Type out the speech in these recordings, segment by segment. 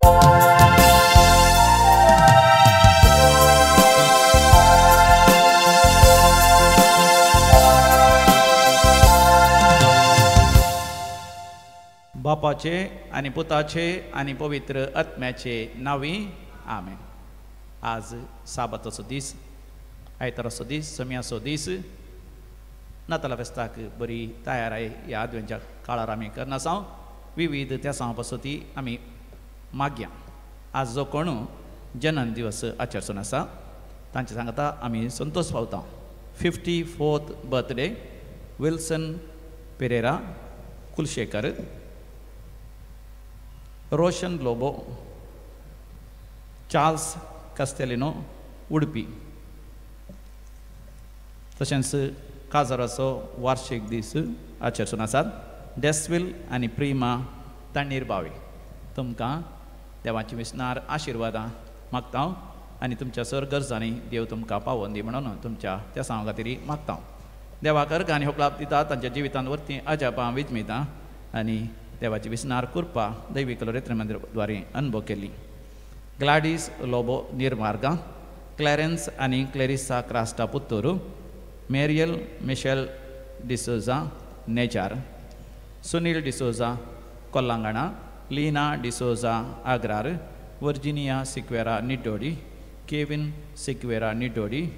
बापाचे आनी पुताचे आनी पवित्र आत्म्याचे नांवी आमेन। आज साबाताचो दीस, आयताराचो दीस, सम्याचो दीस, नाताला फेस्ताक बरी तयाराय ह्या आदवेंच्या काळार आमी करनासांव विविध त्या सांव पासती आमी मागया। आज जो कोण जनन दिवस आचरचो आसा तांचे सांगता आमी संतोष पावता। 54th birthday Wilson Pereira Kulshekar, Roshan Lobo, Charles Castelino Udupi. तशेंच काजाराचो वार्षिक दीस आचरचो आसात डेस्विल आनी प्रिमा तण्णीर बावी। तुमकां देवाची विसनार आशिर्वादां मागता आनी तुमच्या सर गरजांनी देव तुमकां पावोवन दी म्हणून तुमच्या त्या सांगा खातीर मागता। देवाक अर्घ आनी होकलाप दिता, तांच्या जिवितांत वरती अजापां विजमिता आनी देवाची विसनार कृपा दैवीक लोरेत्र मंदिरद्वारे अनुभव केली। ग्लाडीस लोबो निर्मार्गा, क्लॅरन्स आनी Clarissa Crasta Puttur, Mariel Michelle D'Souza Nejar, Sunil D'Souza Kollangana, Leena D'Souza Agrar, Virginia Sequeira Niddodi, Kevin Sequeira Niddodi.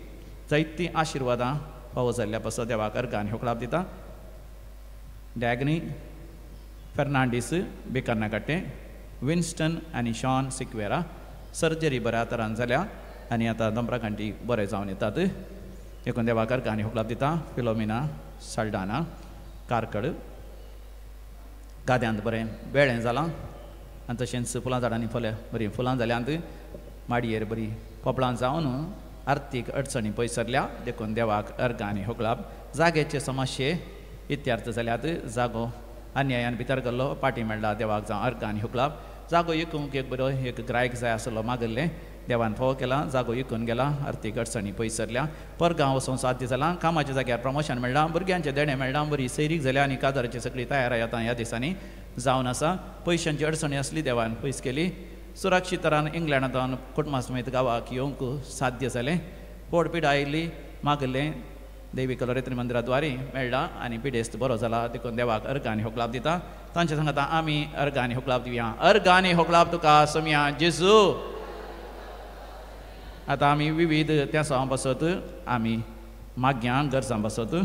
जायतीं आशिर्वादां फावो जाल्ल्या पासत देवाक अर्घ आनी होकलाप दिता। डॅगनी फेर्नांडीस बेकर्नाकाटे, विन्स्टन आनी शॉन सिक्वेरा सर्जरी बऱ्या तरान जाल्या आनी आतां दोंबरा घांटी बरें जावन येतात। देखून देवाक अर्घ आनी होकलाप दिता। फिलोमिना साल्डाना कारकड, गाद्यांत बरें बेळें जालां आनी तशेंच फुलां झाडांनी फुलां बरीं फुलां जाल्यांत, माडयेर बरी पोपळां जावन आर्थीक अडचणी पयस सरल्या। देखून देवाक अर्घ आनी होकलाप। जाग्याचे समस्ये इत्यार्थ जाल्यात, जागो अन्यायान भितर गेल्लो पाटी मेळ्ळा, देवाक जावं अर्घ आनी होकलाप। जागो विकूंक एक बरो एक ग्रायक जाय आसलो मागिल्लें, देवान फावो केला, जागो विकून गेला, आर्थीक अडचणी पयस सरल्या। परगांव वचूंक साध्य जालां, कामाच्या जाग्यार प्रमोशन मेळ्ळां, भुरग्यांचें देणें मेळ्ळां, बरी सैरीक जाल्या आनी काजाराची सगळी तयाराय आतां ह्या दिसांनी जावन आसा। पयशांची अडचणी आसली देवान पयस केली। सुरक्षीतरान इंग्लंडांत कुटुंबा समेत गांवाक येवंक साध्य जालें। पोट पिडा आयिल्ली मागिल्लें देवी कलोरेत्री मंदिराद्वारे मेळ्ळा आनी पिडेस्त बरो जाला। देखून देवाक अर्घ आनी होकलाप दिता। तांचे सांगता आमी अर्घ आनी होकलाप दिवया। अर्घ आनी होकलाप तुका सोमया जेजू। आतां आमी विविध त्या सवां पासत आमी मागया गरजां पासत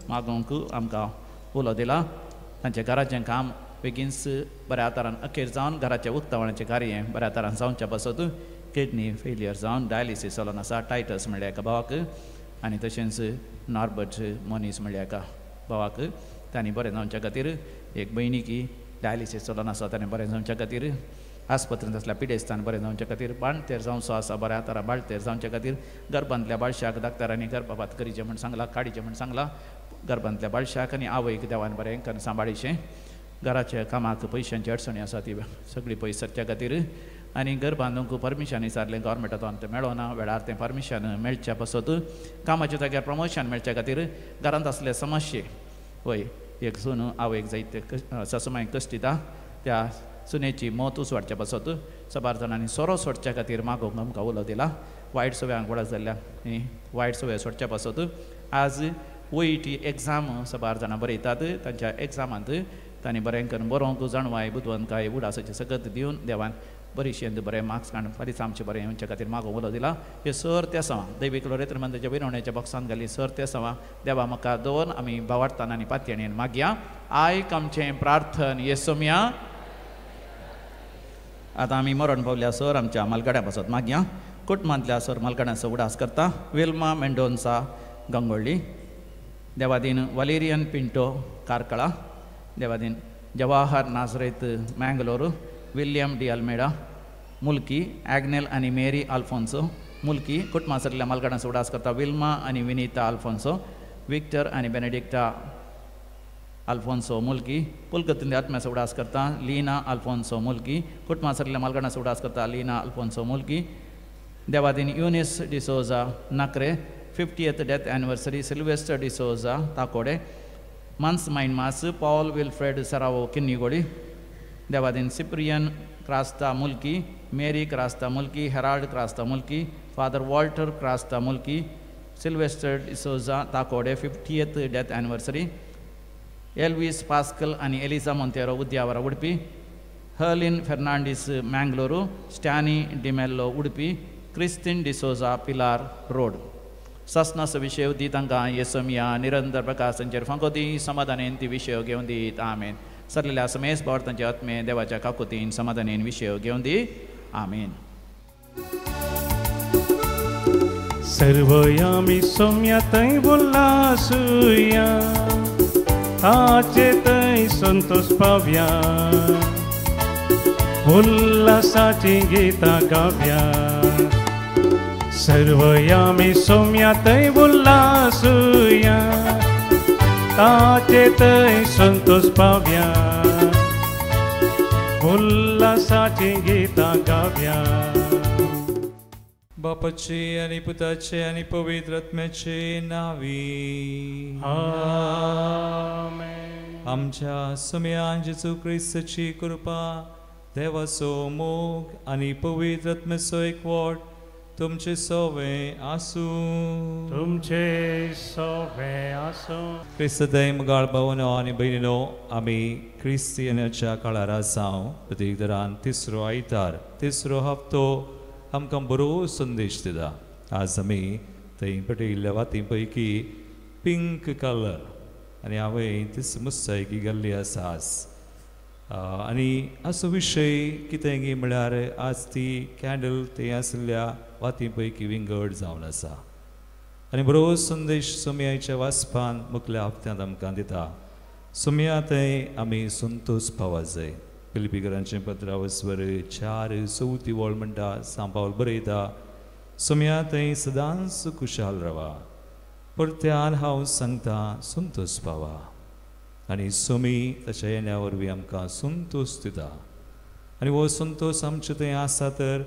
मागूंक आमकां उलो दिला। तांच्या घराचें काम बेगीनच बऱ्या तरान अखेर जावन घराच्या उक्तावणाचें कार्य बऱ्या तरान जावच्या पासत किडनी फेलियर जावन डायलिसीस चलोन आसा टायटस म्हणल्या एका भावाक आनी तशेंच नॉर्बर्ट मोनीस म्हणल्या एका भावाक तांणी बरें जावच्या खातीर, एक भयणीकी डायलिसीस चलोन आसा ताणें बरें जावच्या खातीर, आस्पत्रेंत आसल्या पिडेस्तान बरें जावच्या खातीर, बाळंतेर जावचो आसा बऱ्या तरा बाळंतेर जावच्या खातीर, गर्भांतल्या बाळशाक डाक्टरांनी गर्भपात करीचें म्हूण सांगलां, काडीचें म्हूण सांगलां, गर्भांतल्या बाळशाक आनी आवयक देवान बरें करून सांबाळीचें। घराच्या कामाक पयशांची अडचणी आसा ती सगळी पयस सरच्या खातीर आनी घर बांदूंक परमिशन विचारलें गव्हर्मेंटांतल्यान तें मेळोना, वेळार तें परमिशन मेळच्या पासत, कामाच्या जाग्यार प्रमोशन मेळच्या खातीर, घरांत आसले समस्ये वय एक सून आवयक जायते सासुमायक कश्ट दिता त्या सुनेची मत उसवाडच्या पासत साबार जाणांनी सोरो सोडच्या खातीर मागोवंक आमकां उलो दिला। वायट सवयांक वळख जाल्ल्या वायट सवय सोडच्या पासत आज OET exam साबार जाणां बरयतात, तांच्या एग्जामांत तांणी बरें करून बरोवंक जाणवाय बुदवंतकाय उडासाचें सगळें दिवन देवान बरीशें बरें मार्क्स काडून फारीस आमचें बरें येवच्या खातीर मागोवंक उलो दिला। हे सर त्या सवां दैवीक लोरेत्र मंदिराच्या विनवण्याच्या बॉक्सांत घाली सर त्या सवां देवा म्हाका दवर आमी भावार्थान आनी पातयेन मागया। आयक आमचें प्रार्थन येसोमया। आतां आमी मरण पावल्या सर आमच्या मालगाड्या पासत मागया। कुटुंबांतल्या सर मालगाड्यांचो उडास करता विल्मा मेंडोन्सा गंगोळ्ळी, देवादीन वलेरियन पिंटो कार्कळा, देवादीन Jawahar Nazareth Mangalore, William D Almeida Mulki, Agnel आनी मेरी आल्फोन्सो मुल्की। कुटुंबांतल्या मालगाड्यांचो उडास करता विल्मा आनी विनीता आल्फोन्सो, विक्टर आनी बेनेडिक्टा आल्फोन्सो मुल्की। पुलकतींतल्या आत्म्याचो उडास करता लीना आल्फोन्सो मुल्की। कुटुंबांतल्या मालगाड्यांचो उडास करता लीना आल्फोन्सो मुल्की। Devadin Eunice D'Souza Nakre, 50th death anniversary Sylvester D'Souza Takode, Mans mine mass Paul Wilfred Serrao Kinnigoli, Devadin Cyprian Crasta Mulki, Mary Crasta Mulki, Herald Crasta Mulki, father Walter Crasta Mulki, Sylvester D'Souza Takode 50th death anniversary, Elvis Pascal आनी Eliza Monteiro Udyavara Udupi, Herlin Fernandes Mangalore, Stany D'Mello Udupi, Christine D'Souza Pilar road. ससनाचो विशय दी तांकां येसोमिया निरंतर प्रकाशांचेर फांको दी समाधानेन ती विशय घेवन दीत आमेन. सरलेल्या समेस बोर तांचे आत्मे देवाच्या काकुतीन समाधानेन विशय घेवन दी आमेन. सर्वयामी सोम्या थंय उल्लासुया, ताचे थंय संतोष पाव्या, उल्लासाची गीतां गाव्या. सर्वयामी सोम्या थंय उल्लासुया, ताचे थंय संतोष पाव्या, उल्लासाची गीतां गाव्या. बापाचे आनी पुताचे आनी पवित्र आत्म्याचे नावी आमेन. आमच्या सोम्यान जेजू क्रिस्ताची कृपा, देवाचो मोग आनी पवित्र आत्म्याचो एकवट तुमचे सोवे आसूं. तुमचे सोवे आसूं. क्रिस्त दय मुगाळ भावनो आनी भयणीनो, आमी क्रिस्तियनाच्या काळार आसाव. प्रत्येक तिसरो आयतार, तिसरो हप्तो आमकां बरो संदेश दिता. आज आमी थंय पेटयिल्ल्या वाती पैकी पिंक कलर आनी हांवें तीच मुस्तायकी घाल्ली आसा आज. आनी असो विशय कितें गी म्हळ्यार आज ती कॅन्डल थंय आशिल्ल्या वाती पैकी विंगड जावन आसा. आनी बरो संदेश सोमयाच्या वाचपान मुखल्या हप्त्यांत आमकां दिता. सोमया थंय आमी संतोश पावा जाय. फिलिपीकरांचें पत्र वस्वर 4:4 वळ म्हणटा, सांपावल बरयता, सोमया थंय सदांच खुशाल रावा, परत्यान हांव सांगता संतोष पावा. आनी सोमी ताच्या येण्या वरवीं आमकां संतोष दिता. आनी हो संतोष आमचे थंय आसा तर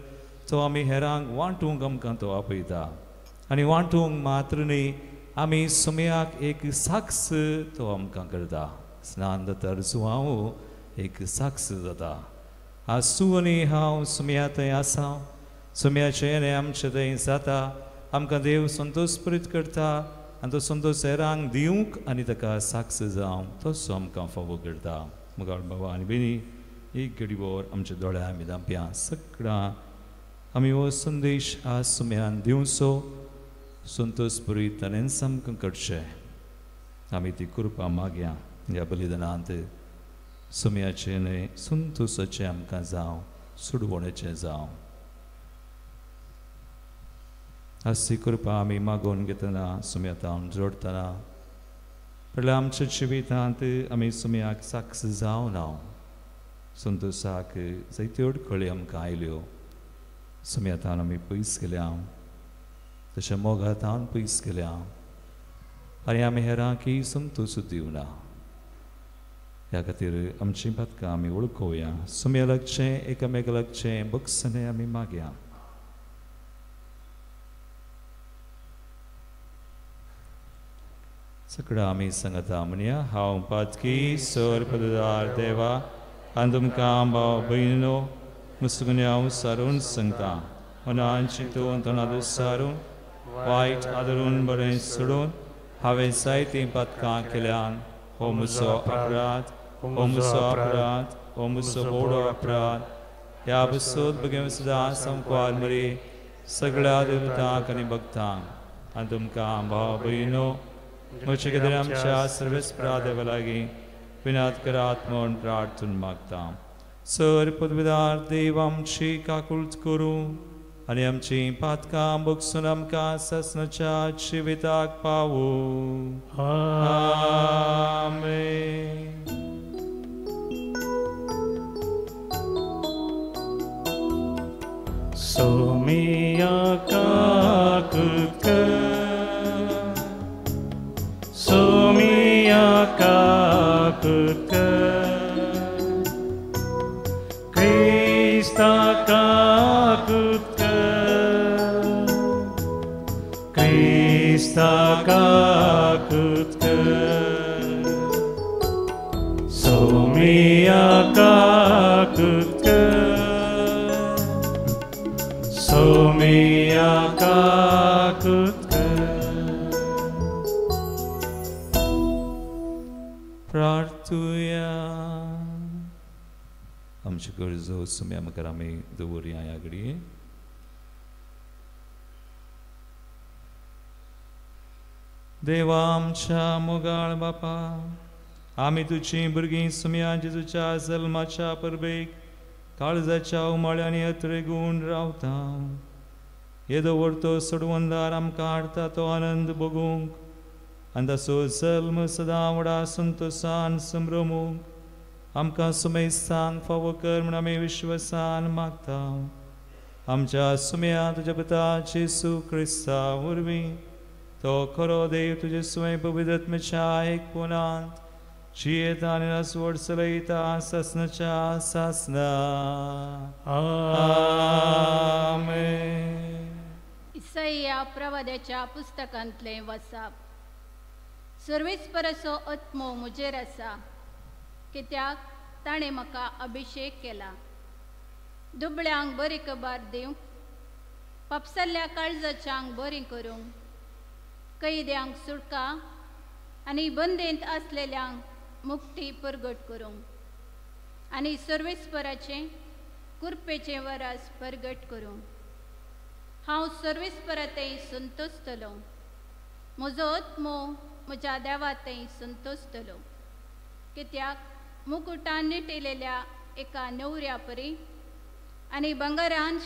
तो आमी हेरांक वांटूंक आमकां तो आपयता. आनी वांटूंक मात्र न्ही, आमी सोमयाक एक साक्ष तो आमकां करता. स्नान जाता जुवांव एक साक्ष जाता. आज तूं आनी हांव सोमया थंय आसा, सोमयाचें येणें आमचें थंय जाता. आमकां देव संतोष प्रीत करता आनी तो संतोष हेरांक दिवंक आनी ताका साक्ष जावंक तसो आमकां फावो करता. मुखार बाबा आनी भयणी, एक घडीभर आमच्या दोळ्या आमी धांपया. सगळां आमी हो संदेश आज सोमयान दिवचो. संतोष पुरीत ताणेंच आमकां करचें. आमी ती कृपा मागया ह्या बलिदानांत. सोमयाचें न्हय संतोषाचें आमकां जावं, सुडवणेचें जावं. आज ती कृपा आमी मागोवन घेतना, सोमयातावन जोडटना, म्हणल्यार आमच्या जिवितांत आमी सोमयाक साक्ष जावन संतोषाक जायत्यो अडखळी आमकां आयल्यो. सोमयातावन आमी पयस गेल्या, तशें मोगातावन पयस गेल्या आनी आमी हेरांकय संतोष दिवना. ह्या खातीर आमचीं पातकां आमी वळखोवया. सोमया लागचें, एकामेका लागचें बक्षणें आमी मागया. सगळं आमी सांगता म्हणया, हांव पातकी सर पददार देवा, आनी तुमकां भाव भयणीनो मुसगुन्यांव सारून सांगता, मनान चिंतून तोंडांत सारून वायट आदरून बरें सोडून हांवें जायतीं पातकां केल्यान. हो म्हजो अपराध, हो म्हजो अपराध, हो म्हजो व्हडलो अपराध. ह्या बसोत भगें सुद्दां संकवार मरी सगळ्या देवतांक आनी भक्तांक आनी तुमकां भाव भयणीनो म्हजे खातीर आमच्या सर्वेस्परा देवा लागीं विनाद करात म्हूण प्रार्थून मागता. सर पदवीदार देव आमची काकूळत करूं आनी आमचीं पातकां बगसून आमकां सासणाच्या जिविताक पावूं. आमेन. सोमिया काकूत कर, सोमिया काकूत कर, क्रिस्ता काकूत कर, क्रिस्ता काकूत कर, सोमिया काकूत कर, सोमिया काकूत कर. प्रार्थुया. आमच्यो गरजो सुम्या मुखार आमी दवरया ह्या घडये. देवा आमच्या मोगाळ बापा, आमी तुजीं भुरगीं सुम्या जेजूच्या जल्माच्या परबेक काळजाच्या उमाळ्यांनी अत्रेगून रावता. येदो व्हडतो सोडवंदार आमकां हाडटा तो आनंद भोगूंक आनी ताचो जल्म सदां व्हडा संतोसान संभ्रमूंक आमकां सुमेस्तांक फावो कर म्हूण आमी विश्वासान मागता. आमच्या सुम्या तुज्या पुता जेजू क्रिस्ता वरवीं, तो खरो देव तुजे स्वयं पवित्र एकपणांत जियेता आनी रासवड चलयता सासनाच्या सासना. आमेन. इसया प्रवाद्याच्या पुस्तकांतलें वसाप. सर्वेस्पराचो आत्मो म्हजेर आसा, कित्याक ताणें म्हाका अभिशेक केला दुबळ्यांक बरी खबर दिवंक, पापसल्ल्या काळजाच्यांक बरी करूंक, कैद्यांक सुटका आनी बंदेंत आसलेल्यांक मुक्ती परगट करूंक आनी सर्वेस्पराचें कृपेचें वरास परगट करूंक. हांव सर्वेस्परांतय संतोसतलो, म्हजो आत्मो म्हज्या देवांतय संतोसतलो, कित्याक मुकुटान निटिलेल्या एका न्हवऱ्या परी आनी भांगरान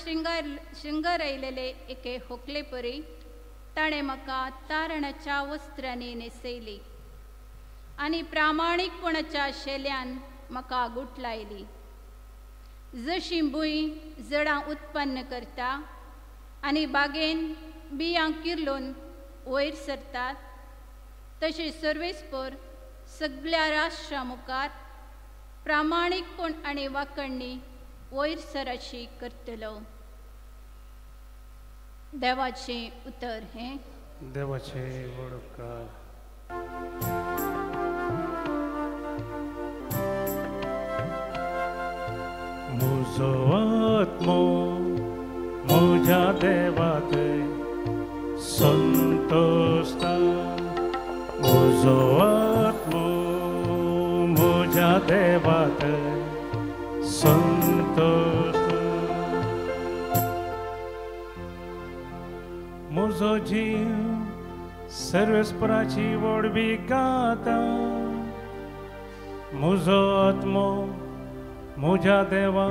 शृंगारयलेले एके होकले परी ताणें म्हाका तारणाच्या वस्त्रांनी न्हेसयली आनी प्रामाणीकपणाच्या शेल्यान म्हाका गुटलायली. जशी भूंय जडां उत्पन्न करता आनी बागेन बियां किर्लून वयर सरतात, तशें सर्वेस्पर सगळ्या राष्ट्रा मुखार प्रामाणीकपण आनी वाकणणी वयर सराशी करतलो. देवाचें उतर हें. देवाचें व्हड उपकार. म्हजो आत्मो म्हज्या देवातय संतोसता, म्हजो आत्मो म्हज्या देवातय संतोसता. म्हजो जीव सर्वेस्पराची व्हडवी गाता, म्हजो आत्मो म्हज्या देवा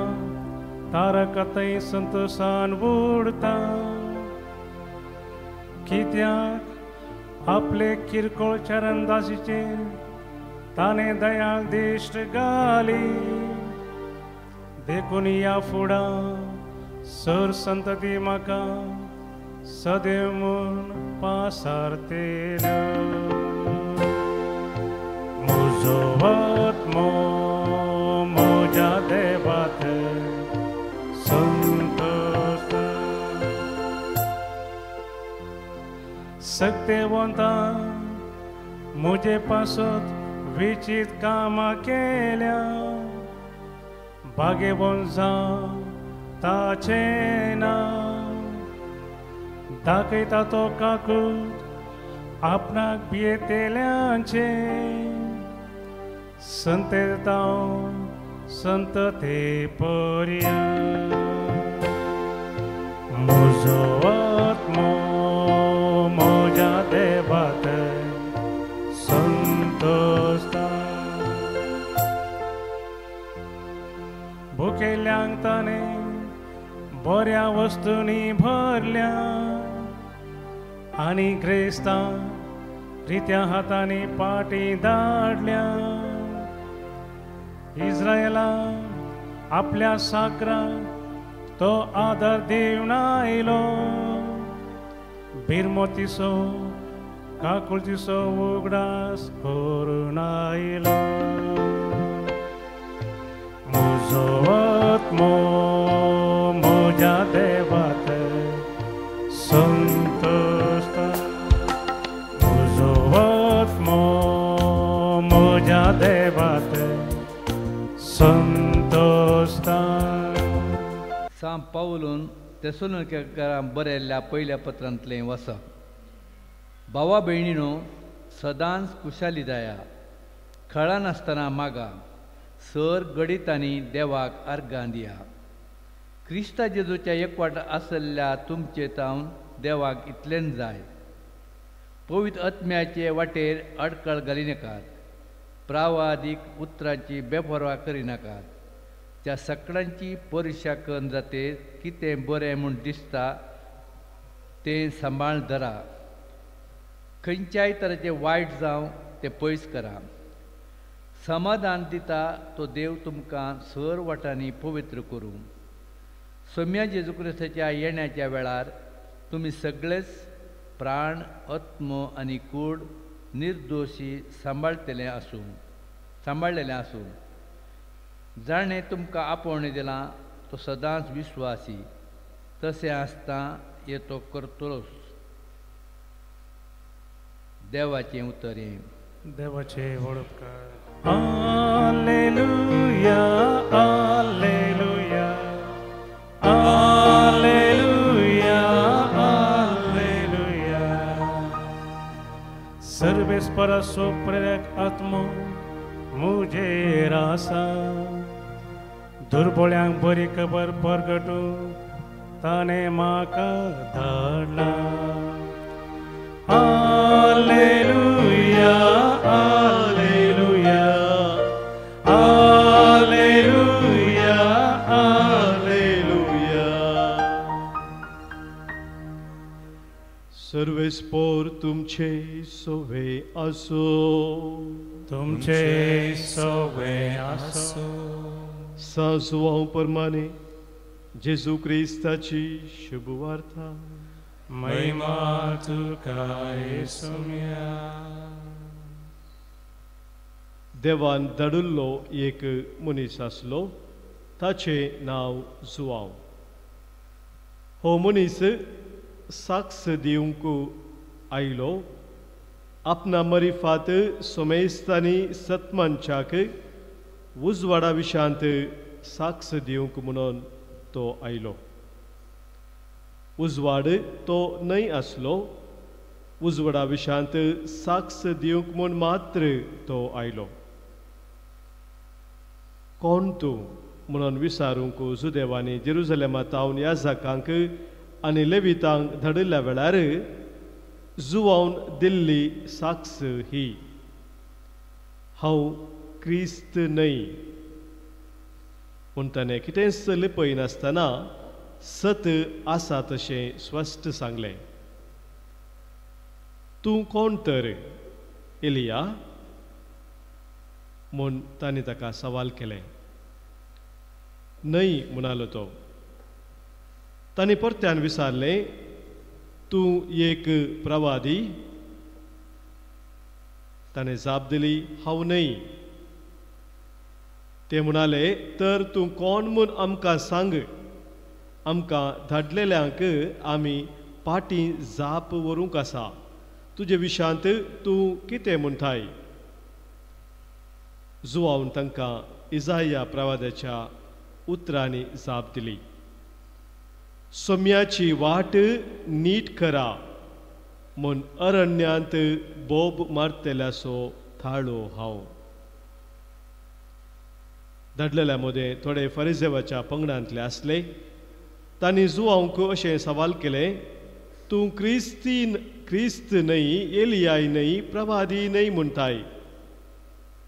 तारकातय संतोसान उडता. कित्याक आपले किरकोळ चरणदासीचेर ताणें दयाळ दिश्ट घाली, देखून ह्या फुडां सर संतती म्हाका सदैव म्हूण पासारतेलो. म्हजो आत्मो म्हज्या देवातय संतोसता. सक्तेवंता म्हजे पासत विचीत कामां केल्या, भागेवंत जावं ताचें नांव दाखयता तो काकूट आपणाक भियेतेल्यांचें, संतेता संतते पर्यंत. म्हजो आत्मो म्हज्या देवातय संतोसता. भुकेल्यांक ताणें बऱ्या वस्तूंनी भरल्या आनी ग्रेस्तां रित्या हातांनी पाटी धाडल्या. इस्रायला आपल्या साकरा तो आदार दिवन आयलो, बिरमोतीचो काकुळतीचो उगडास करून आयलो. म्हजो आत्मो म्हज्या देवातय संतोसता, म्हजो आत्मो म्हज्या देवातय संतोसता. सांत पावलून तेसलोनिकेकारांक बरयल्ल्या पयल्या पत्रांतलें वाचप. भावा भयणीनो, सदांच खुशाली जाया, खळानासतना मागा, सर गडितांनी देवाक अर्गां दिया. क्रिस्ता जेजूच्या एकवाट आसल्ल्या तुमचे तावन देवाक इतलेंच जाय. पवित्र आत्म्याचे वाटेर अडकळ घालिनाकात, प्रावादीक उतरांची बेपर्वा करिनाकात. त्या सगळ्यांची परिक्षा करून जाते कितें बरें म्हूण दिसता तें सांबाळ धरा. खंयच्याय तरेचें वायट जावं तें पयस करा. समाधान दिता तो देव तुमकां सर वाटांनी पवित्र करूं. सोम्या जेजू क्रिस्ताच्या येण्याच्या वेळार तुमी सगळेच प्राण, आत्मो आनी कूड निर्दोशी सांबाळटले आसूं. जाणें तुमकां आपोवणें दिलां तो सदांच विश्वासी, तशें आसता हे तो करतलोच. देवाचें उतर हें. देवाचें व्हड उपकार. Alleluia, alleluia, alleluia, alleluia. सर्वेस्परा सोप्रेक आत्मो मुजेर आसा, दुर्बोळ्यांक बरी खबर परगटू ताणें म्हाका धाडला. Alleluia, alleluia, alleluia, alleluia. सर्वेस्पोर तुमचे सोवे आसो, तुमचे सोवे आसो. सासुवां परमाने जेजू क्रिस्ताची शुभवार्ता. महिमा तुका येसुम्या. देवान धाडिल्लो एक मनीस आसलो, ताचें नांव जुआंव. हो मनीस साक्ष दिवंक आयलो. आपणा मरिफात सोमेस्तांनी सतमानच्याक उजवाडा विशांत साक्ष दिवंक म्हणून तो आयलो. उजवाड तो न्हय आसलो, उजवाडा विशांत साक्ष दिवंक म्हूण मात्र तो आयलो. कोण तूं म्हणून विचारूंक जुदेवांनी जेरुजलेमा तावन याजकांक आनी लेवितांक धाडिल्ल्या वेळार जुवावन दिल्ली साक्ष ही, हांव क्रिस्त न्हय. पूण ताणें कितेंच लिपयनासतना सत आसा तशें स्पश्ट सांगलें. तूं कोण तर, एलिया? म्हूण तांणी ताका सवाल केलें. न्हय म्हणालो तो. तांणी परत्यान विचारलें, तूं एक प्रवादी? ताणें जाप दिली, हांव न्हय. ते म्हणाले, तर तूं कोण म्हूण आमकां सांग, आमकां धाडलेल्यांक आमी पाटी जाप व्हरूंक आसा. तुजे विशांत तूं कितें म्हणटाय? जुवावन तांकां इजाया प्रवादाच्या उतरांनी जाप दिली, सोम्याची वाट नीट करा म्हूण अरण्यांत बोब मारतल्याचो थाळो हांव. धाडलेल्या मदें थोडे फरिजेवाच्या पंगडांतले आसले. तांणी जुवांक अशें सवाल केलें, तूं क्रिस्त न्हय, एलियाय न्हय, प्रवादी न्हय म्हणटाय,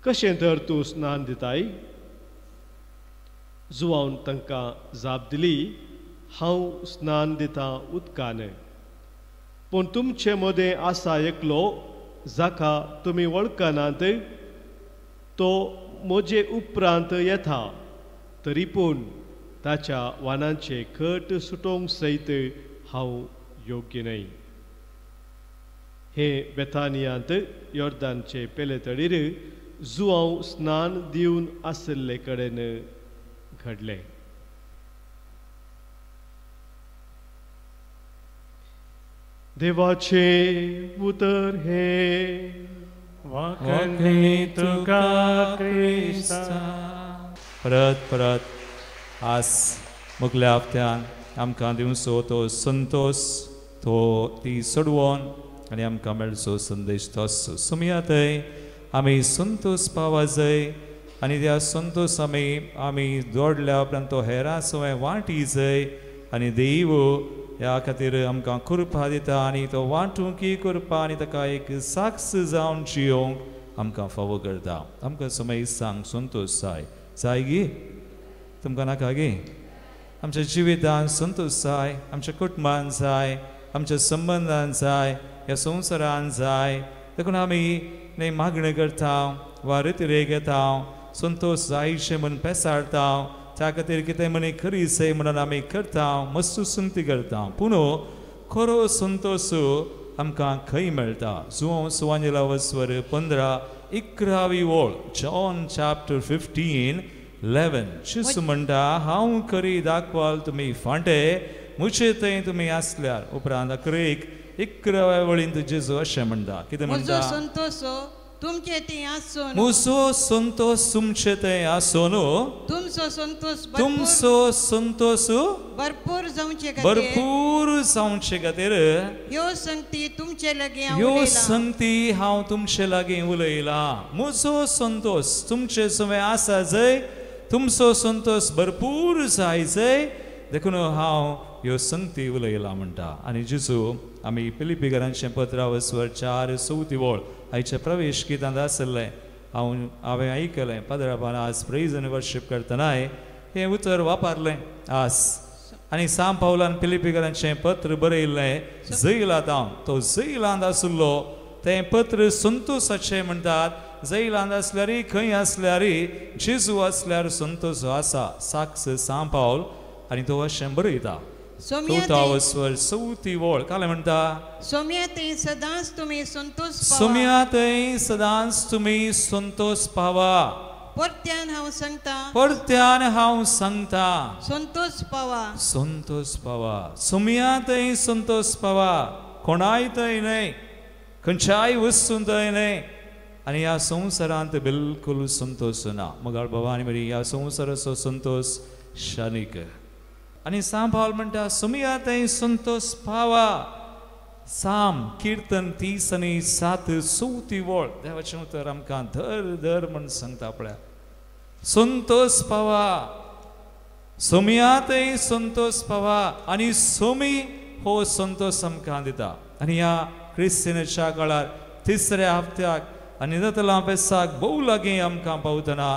कशें तर तूं स्नान दिताय? जुवान तांकां जाप दिली, हांव स्नान दितां उदकान, पूण तुमचे मदें आसा एकलो जाका तुमी वळखनात, तो म्हजे उपरांत येता, तरी पूण ताच्या वानांचे खट सुटोवंक सयत हांव योग्य न्हय. हे बेथानियांत योर्दानचे पेले तडीर जुआंव स्नान दिवन आशिल्ले कडेन घडलें. देवाचें उतर हें. वाखणी तुका क्रिस्ता. परत परत आज मुखल्या हप्त्यान आमकां दिवचो तो संतोश तो ती सोडवोन आनी आमकां मेळचो संदेश तोच सुमया थंय आमी संतोश पावा जाय आनी त्या संतोश आमी आमी जोडल्या उपरांत तो हेरां सवय वांटी जाय आनी देव ह्या खातीर आमकां कृपा दिता आनी तो वांटूंक कृपा आनी ताका एक साक्ष जावन जियोंक आमकां फावो करता. आमकां समय सांग संतोश जाय जाय गी तुमकां नाका गी? आमच्या जिवितान संतोश जाय, आमच्या कुटुंबान जाय, आमच्या संबंदान जाय, ह्या संवसारान जाय. देखून आमी न्ही मागणी करता वा रितिरेक येता संतोश जायशें म्हूण पेसाळटा त्या खातीर कितें म्हणी खरी सय म्हणून आमी करता मस्तू संगती करता. पूण खरो संतोश आमकां खंय मेळटा? जुवांव सुवांजेला वस्वर 15:11 ओळ, जॉन चॅप्टर 15:11. जेजू म्हणटा हांव खरी दाखवाल तुमी फांटे मुचे थंय तुमी आसल्यार. उपरांत 11 वळींत जेजू अशें म्हणटा कितें म्हणटा? संतोष तुमचे थंय आसून म्हजो संतोष तुमचे थंय आसून तुमचो संतोष तुमचो संतोष भरपूर जावचे खातीर भरपूर जावचे खातीर ह्यो संगती तुमचे लागीं ह्यो संगती हांव तुमचे लागीं उलयलां. म्हजो संतोष तुमचे सवें आसा जय तुमचो संतोष भरपूर जाय जय देखून हांव ह्यो संगती उलयलां म्हणटा. आनी जेजू आमी फिलिप्पीकरांचें पत्रावस्वर 4:4 ओळ आयच्या प्रवेश गितांत आशिल्लें हांव हांवें आयकलें पाद्राबान आज प्रेज आनी वर्शीप करतनाय हें उतर वापरलें आज. आनी सांत पावलान फिलिप्पीकरांचें पत्र बरयल्लें जैलांत हांव तो जैलांत आशिल्लो तें पत्र संतोशाचें म्हणटात. जैलांत आसल्यार खंय आसल्यार जेजू आसल्यार संतोश आसा. साक्ष सांत पावल आनी तो अशें बरयता 4:4 ओळ काल म्हणटा सोम्या थंय सदांच तुमी संतोष पावा सोम्या थंय सदांच तुमी संतोष पावा. परत्यान हांव सांगता परत्यान हांव सांगता संतोष पावा संतोष पावा. सोम्या थंय संतोष पावा, कोणाय थंय न्हय, खंयच्याय वस्तूं थंय न्हय. आनी ह्या संवसारांत बिलकुल संतोष ना. मगाळ बाबा आनी म्हणी ह्या संवसाराचो संतोष क्षणीक. आनी सांत पावल म्हणटा सोम्या थंय संतोष पावा. साम किर्तन 37:4 ओळ देवाचें उतर आमकां धर धर म्हण सांगता पळया संतोष पावा सोम्या थंय संतोष पावा. आनी सोमी हो संतोष आमकां दिता. आनी ह्या क्रिस्तीनाच्या काळार तिसऱ्या हप्त्याक आनी जातला पेसाक भोव लागीं आमकां पावतना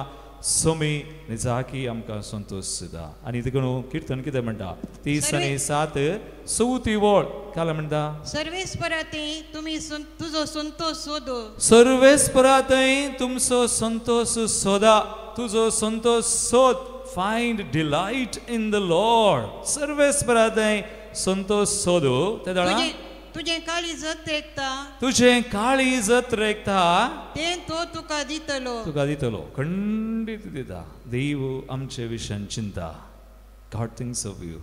सोमी निजाकी आमकां संतोष दिता. आनी देखून किर्तन कितें म्हणटा 37:4 ओळ काल म्हणटा सर्वेस्पराथंय तुमी तुजो संतोष सोदो सर्वेस्पराथंय तुमचो संतोष सोदा तुजो संतोष सोद. Find delight in the Lord. सर्वेस्पराथंय Santosh सोदो. ते तुजें काळीज अत्रेकता तुजें काळीज अत्रेकता तें तो तुका दितलो तुका दितलो खंडीत दिता. देव आमचे विशयान चिंता. God thinks of you,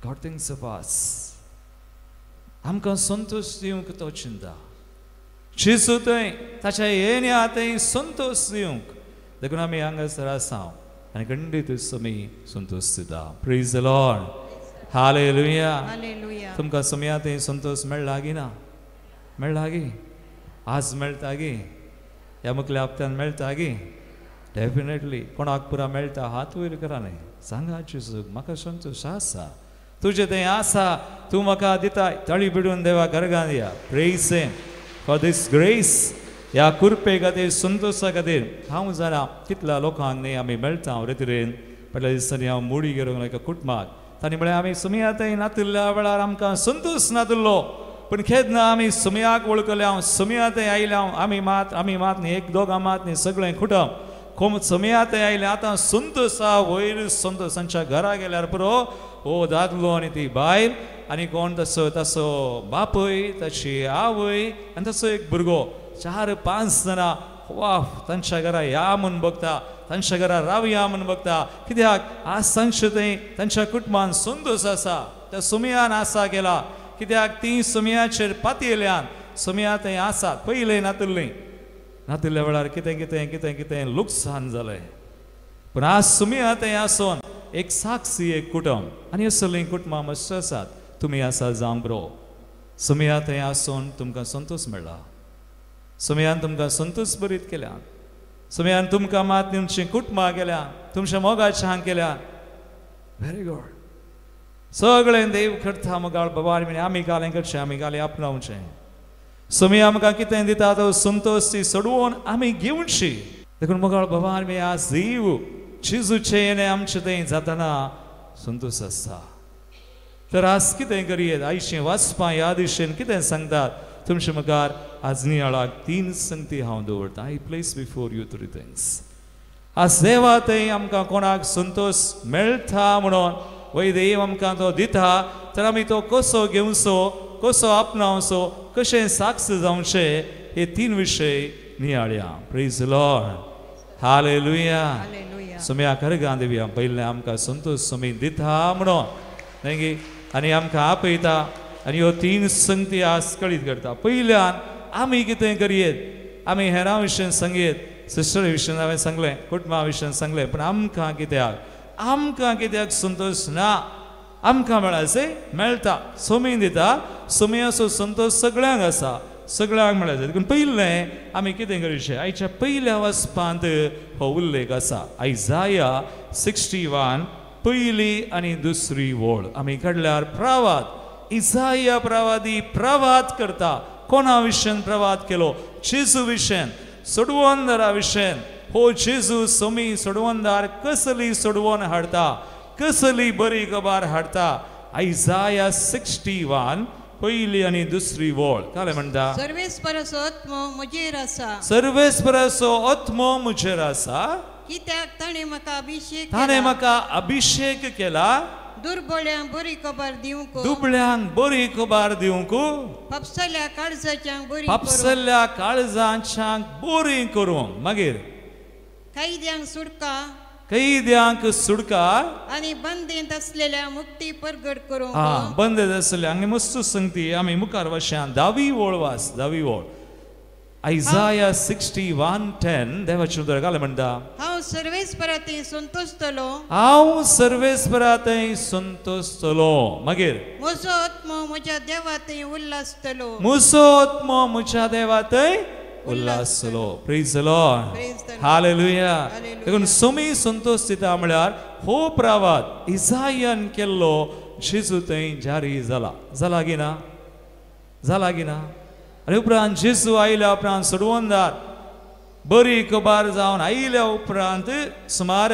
God thinks of us. आमकां संतोष दिवंक तो चिंता. जेजू थंय ताच्या येण्या थंय संतोष दिवंक देखून आमी हांगासर आसा आनी खंडीत आमी संतोष दिता. Praise the Lord. Hallelujah. Hallelujah. तुमकां सोम्या थंय संतोष मेळ्ळा गी ना? मेळ्ळा गी? आज मेळटा गी? ह्या मुखल्या हप्त्यान मेळटा गी? डेफिनेटली. कोणाक पुरा मेळटा हात वयर करा न्हय सांगा जेजूक म्हाका संतोष आसा तुजें थंय आसा तूं म्हाका दिताय. ताळी पिडून देवा गर्गान या. Praise him for this grace. ह्या कृपे खातीर संतोशा खातीर हांव जाणा कितल्या लोकांक न्ही आमी मेळटा रितीन. फाटल्या दिसांनी हांव मुडी घेवन एका कुटुंबाक तांणी म्हळें आमी सोम्या थंय नातिल्ल्या वेळार आमकां संतोष नातिल्लो पूण केन्ना आमी सोम्याक वळखले हांव सोम्या थंय आयले हांव आमी मात न्ही एक दोगां मात न्ही सगळें कुटुंब कोम सोम्या थंय आयलें आतां संतोष आहा वयर संतोष. तांच्या घरा गेल्यार पुरो हो दादलो आनी ती बायल आनी कोण तसो तसो बापूय ताची आवय आनी तसो एक भुरगो 4-5 जाणां वा तांच्या घरा या म्हूण बघता तांच्या घरा रावया म्हूण बघता. कित्याक आज तांचे थंय तांच्या कुटुंबान संतोष आसा त्या सोम्यान आसा केला. कित्याक ती सोम्याचेर पातयेल्यान सोम्या थंय आसा पयलें नातिल्लें नातिल्ल्या वेळार कितें कितें कितें कितें लुकसाण जालें. पूण आज सोम्या थंय आसून एक साक्षी एक कुटुंब आनी असलीं कुटुंबां मस्त आसात. तुमी आसा जावंक बरो सुमया थंय आसून तुमकां संतोश मेळ्ळा. सुमयान तुमकां संतोश बरीत केल्या. सुमयान तुमकां मात तुमचीं कुटुंबां केल्या, तुमच्या मोगाच्या केल्या. Very good. सगळें देव करता मोगाळ बाबा आमी कालें करचें, आमी कालें आपणावचें. सुमया आमकां कितें दिता तो संतोश ती सोडोवन आमी घेवची. देखून मोगाळ बाबा आमी आज देव जेजूचें येणें आमचें थंय जातना संतोश आसता. तर आज कितें करयेत आयचें वाचपां ह्या दिशेन कितें सांगतात तुमचे मुखार आज नियाळाक तीन संगती हांव दवरतां. I place before you three things. आज देवा थंय आमकां कोणाक संतोश मेळटा म्हणून वय देव आमकां तो दिता तर आमी तो कसो घेवचो, कसो आपणावचो, कशें साक्ष जावचें हे तीन विशय नियाळया. Praise Lord. Hallelujah. Somaiya खरगां Devaaya पयलें आमकां संतोश सुमी दिता म्हणून न्हय गी आनी आमकां आपयता आनी ह्यो तीन संगती आज कळीत करता. पयल्यान आमी कितें करयेत, आमी हेरां विशयन सांगयेत, सिस्टरी विशयन हांवें सांगलें, कुटुंबा विशयन सांगलें, पूण आमकां कित्याक, आमकां कित्याक संतोश ना? आमकां मेळासे मेळटा, सोमी दिता, सोमयाचो संतोश सगळ्यांक आसा, सगळ्यांक मेळायचें. देखून पयलें आमी कितें करचें, आयच्या पयल्या वाचपांत हो उल्लेख आसा. आयजाया 61 पयली आनी दुसरी वळ आमी काडल्यार प्रवाद. इजाया प्रवादी प्रवाद करता. कोणा विशयन प्रवाद केलो? जेजू विशयन, सोडवणदारा विशयन. हो जेजू सोमी सोडवणदार कसली सोडवण हाडटा, कसली बरी खबर हाडटा. आयजाया 61 पयली आनी दुसरी वळ काय म्हणटा? सर्वेस्पराचो आत्मो म्हजेर आसा. सर्वेस्पराचो आत्मो म्हजेर आसा कित्याक ताणें म्हाका अभिषेक, ताणें म्हाका अभिषेक केला. दुर्बळ्यांक बरी खबर दिवंक, दुबळ्यांक बरी खबर दिवंक, पापसल्या काळजाच्यांक बरी, पापसल्या काळजाच्यांक बरी करूंक. मागीर कैद्यांक सुटका, कैद्यांक सुटका आनी बंदेंत आसलेल्या मुक्ती परगट करूंक. हा, बंदेंत आसलेल्या. आनी मस्त संगती आमी मुखार वश्यान धावी वळ वाच, धावी वळ. आयजाया 61:10 देवाचें उतर काय म्हणटा? हांव सर्वेस्परांत संतोषतलो, हांव सर्वेस्परांत संतोषतलो. मागीर म्हजो आत्मो म्हज्या देवांत उल्हासतलो, म्हजो आत्मो म्हज्या देवांत उल्हासतलो. Praise the Lord. Hallelujah. देखून सोमी संतोष दिता म्हळ्यार हो प्रवाद इजायान केल्लो जेजू थंय जारी जाला. जाला गी ना? जाला गी ना? आनी उपरांत जेजू आयल्या उपरांत सोडवणदार बरी खबर जावन आयल्या उपरांत सुमार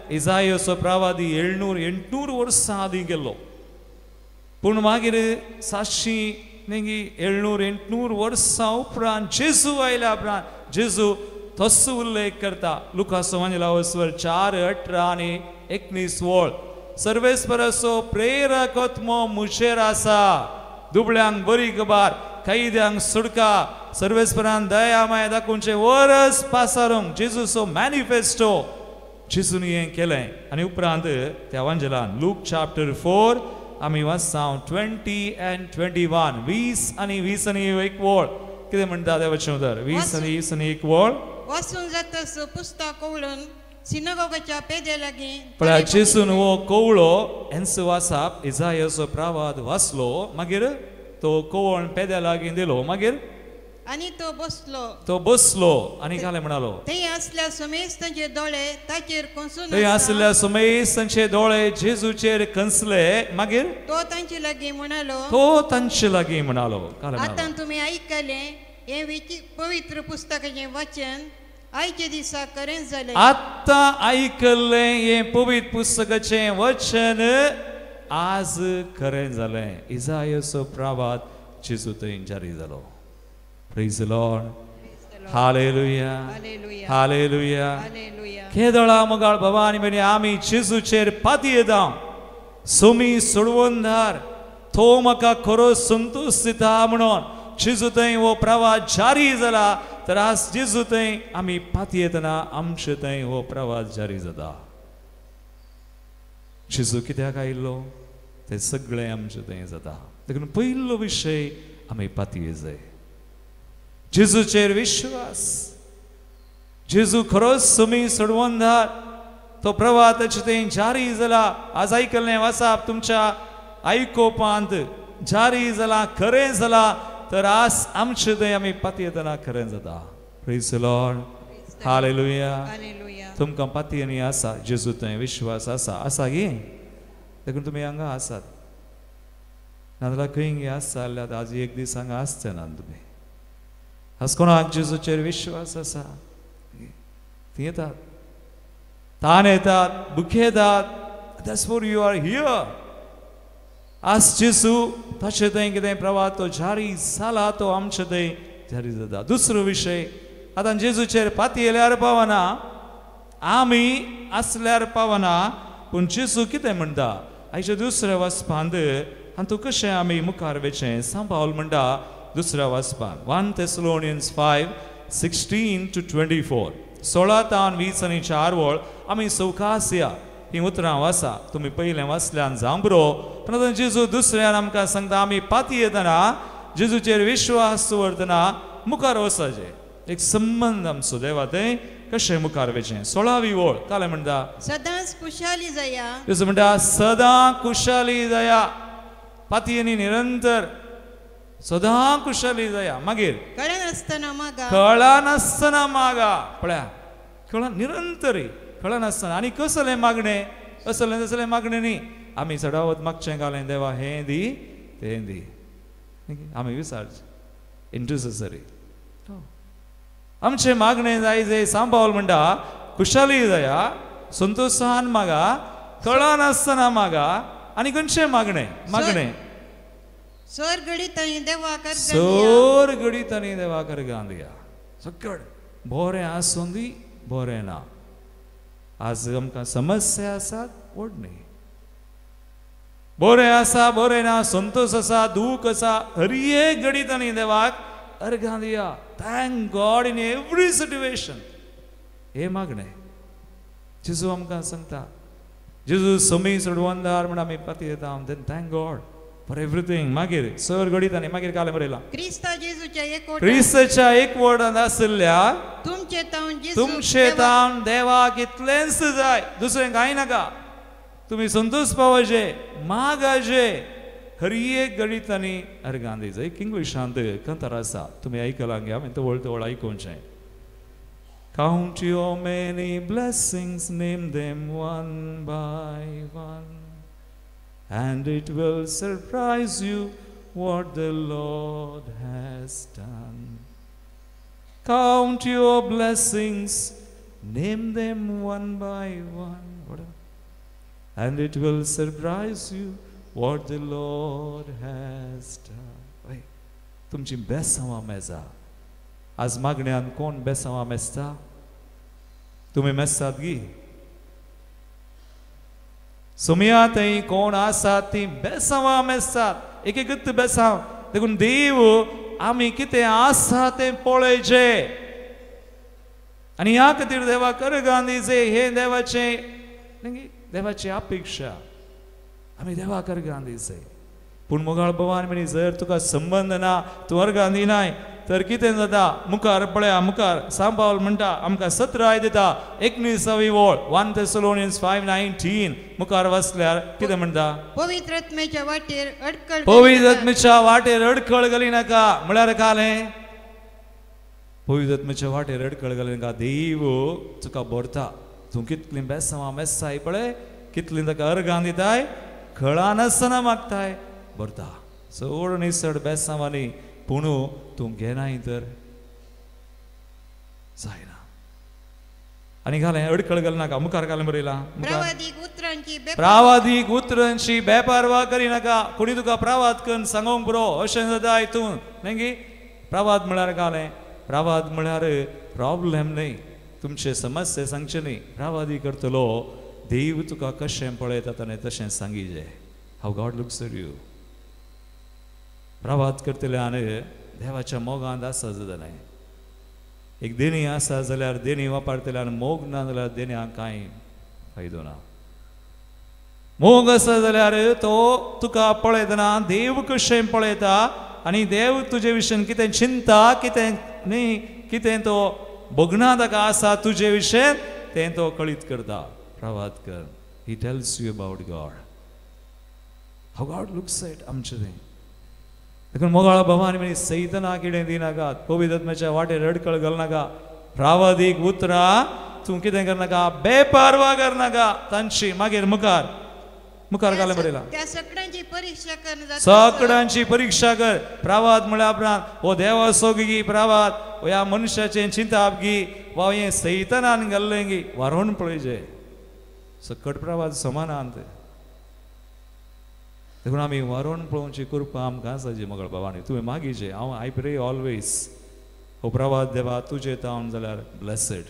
इजायाचो प्रवादी 700-800 वर्सां आदीं गेल्लो. पूण मागीर 700 न्ही 700-800 वर्सां उपरांत जेजू आयल्या उपरांत जेजू तसो उल्लेख करता. लुकास वंजलावस्वर 4:18 आनी 19 वळ. सर्वेस्पराचो प्रेरक आत्मो म्हजेर आसा, दुबळ्यांक बरी खबर, कैद्यांक सुटका, सर्वेस्परान दया माया दाखोवचें वरस पासारूंक. जेजूचो मॅनिफेस्टो जेजून हें केलें. आनी उपरांत त्या वांजेलान लूक चॅप्टर 4 आमी वाचता 20 and 21, 20 आनी 20 आनी 1 वळ. कितें म्हणटा देवाचें उतर? 20 आनी 20 आनी 1 वळ. वाचून जातच पुस्तक कवळून सिनागोगाच्या पेद्या लागीं पळय जेजून हो कवळो हेंचो वाचप इजायाचो प्रवाद वाचलो. मागीर तो कवळ पेद्या लागीं दिलो. मागीर आनी तो बसलो, तो बसलो आनी काय म्हणालो? थंय आसल्या समेस्तांचे दोळे ताचेर कंसून, थंय आसल्या समेस्तांचे दोळे जेजूचेर कंसले. मागीर तो तांचे लागीं म्हणालो, तो तांचे लागीं म्हणालो, आतां तुमी आयकलें हें पवित्र पुस्तकाचें वाचन आयचे दिसा खरें जालें. आतां आयकल्लें हें पवित्र पुस्तकाचें वचन आज खरें जालें. इजायाचो प्रवाद जेजू थंय जारी जालो. Praise the Lord. Hallelujah. Hallelujah. केदळा मोगाळ बाबा आनी भयणी आमी जेजूचेर पातयेता. सोमी सोडवणदार तो म्हाका खरो संतोश दिता म्हणून जेजू थंय हो प्रवाद जारी जाला. तर आज जेजू थंय आमी पातयेतना आमचे थंय हो प्रवाद जारी जाता. जेजू कित्याक आयिल्लो तें सगळें आमचें थंय जाता. देखून पयलो विशय आमी पातये जाय जेजूचेर विश्वास. जेजू खरोच सोमी सोडवणदार. तो प्रवाह ताचे थंय जारी जाला. आज आयकल्लें वासाप तुमच्या आयकोपांत जारी जाला, खरें जाला. तर आज आमचे थंय आमी पातयेतना खरें जाता. Praise the Lord, hallelujah. तुमकां पातयेनी आसा जेजू थंय विश्वास आसा, आसा गी? देखून तुमी हांगा आसात, नाजाल्यार खंय गी आसा जाल्यार आज एक दीस हांगा आसचे ना तुमी. आज कोणाक जेजूचेर विश्वास आसा? ती येतात, ताण येतात, दुखेतात. That's for you are here. आज जेजू ताचे थंय कितें प्रवाह तो जारी जाला, तो आमचे थंय जारी जाता. दुसरो विशय, आतां जेजूचेर पातयेल्यार पावना, आमी आसल्यार पावना, पूण जेजू कितें म्हणटा आयच्या दुसऱ्या वाचपांत आनी तूं कशें आमी मुखार वेचें सांबावल म्हणटा दुसऱ्या वाचपांत 1 Thessalonians 5:16 to 24 16 तान 20 आनी 4 वळ आमी सवकासया हीं उतरां वाचा. तुमी पयलें वाचल्यान जांबरो. पूण आतां जेजू दुसऱ्यान आमकां सांगता आमी पातयेतना जेजूचेर विश्वास दवरतना मुखार वचपाचें. एक संबंद आमचो देवा थंय कशें मुखार वेचें. 16वी वळ कालें म्हणटा सदांच कुशाली जाया. जेजू म्हणटा सदां कुशाली जाया. पातयेनी निरंतर सदां कुशाली जाया. मागीर कळनासतना मागा, कळनासतना मागा. पळया, कळ निरंतरी कळनासतना. आनी कसलें मागणें? असलें तसलें मागणें न्ही. आमी चडावत मागचें घालें देवा हें दी तें दी, आमी विचारचें इंटरसेसरी. आमचें मागणें जाय जे सांबावल म्हणटा कुशाली जाया, संतोशान मागा, कळनासतना मागा. आनी खंयचें मागणें? मागणें सोर घडीत आनी देवाक सोर घडीत आनी देवाक अर्गां दिया. सगळ बरें आसूं दी बरें ना. आज आमकां समस्या आसात व्हड न्ही, बरें आसा बरें ना, संतोश आसा दूख आसा, हर एक घडीत आनी देवाक अर्गां दिया. Thank God in every situation. हें मागणें जेजू आमकां सांगता. जेजू समी सोडवंदार म्हण आमी पातयेता. Then thank God for everything. मागीर सर घडीत आनी मागीर कालें बरयलां क्रिस्ता जेजूच्या एकवटान, क्रिस्ताच्या एकवटान आशिल्ल्या तुमचे तावन जेजू तुमचे तावन देवाक इतलेंच जाय, दुसरें कांय नाका. तुमी संतोश पावचे, मागाचे. हर एक घडीत आनी अर्गां दिजा. एक इंग्लिशांत कंतार आसा, तुमी आयकलां गे? हांवें तवळ तवळ आयकुचें. Count your many blessings, name them one by one, and it will surprise you what the Lord has done. Count your blessings, name them one by one, and it will surprise you what the Lord has done. तुमची बेसांवां मेजा. आज मागण्यान कोण बेसांवां मेजता? तुमी मेजतात गी? सोमया थंय कोण आसा ती बेसांवां मेजतात, एक एकूच बेसांव. देखून देव आमी कितें आसा तें पळयचें आनी ह्या खातीर देवाक अर्गां दिचें. हें देवाचें देवाची अपेक्षा, आमी देवाक अर्गां दिचें. पूण मोगाळ भोवान म्हणी जर तुका संबंद ना, तूं अर्गां दिनाय तर कितें जाता? मुखार पळया, मुखार सांबावल म्हणटा आमकां 17 दिता 19वी वळ 1 Thessalonians 5:19 मुखार वाचल्यार कितें म्हणटा? पवित्र आत्म्याच्या वाटेर अडखळ, पवित्र आत्म्याच्या वाटेर अडखळ घाली नाका. म्हळ्यार कालें पवित्र आत्म्याच्या वाटेर अडखळ घाली नाका. देव तुका भरता. तूं कितलीं बेसांवां मेस्साय पळय, कितलीं ताका अर्गां दिताय, कळनासतना मागताय, भरता. चड न्ही चड बेसांवांनी, पूण तूं घेनाय तर जायना. आनी घालें अडखळ घाल नाका. मुखार घालें बरयलां प्रावादीक उतरांची बेपारवा करिनाका. कोणी तुका प्रावाद करून सांगोंक पुरो अशें जाता हितून न्ही गी? प्रावाद म्हळ्यार घालें, प्रावाद म्हळ्यार प्रॉब्लेम न्ही, तुमचे समस्या सांगचे न्ही. प्रावादी करतलो देव तुका कशें पळयता ताणें तशें सांगिजे. How God looks at you. प्रावाद करतले आनी देवाच्या मोगांत आसा जाता. एक देणी आसा जाल्यार देणी वापरतले आनी मोग ना जाल्यार देण्याक कांय फायदो ना. मोग आसा जाल्यार तो तुका पळयतना देव कशें पळयता आनी देव तुजे विशीं कितें चिंता, कितें न्ही, कितें तो भोगना ताका आसा तुजे विशीं तें तो कळीत करता. प्रवाद कर. He tells you about God, how God looks at आमचें तें. देखून मोगाळ भवानी म्हणजे सैतना कितें दिनाका, पवित्र वाटेर अडकळ घालनाका, प्रावादीक उतरां तूं कितें करनाका, बेपारवा करनाका तांची. मागीर मुखार मुखार घालें बरयलां, सगळ्यांची परीक्षा कर, सगळ्यांची परीक्षा कर. प्रावाद म्हळ्यार आपणान हो देवाचो गी प्रावाद, ह्या मनशाचें चिंताप गी वा हें सैतनान घाल्लें गी वारोवन पळयचें. सकट प्रावाद समानांत. देखून आमी वारोवन पळोवची कृपा आमकां आसा मगळ बाबांनी. तुवें मागीचे हांव I pray always, हो प्रवाद देवा तुजे तावन जाल्यार ब्लेसड,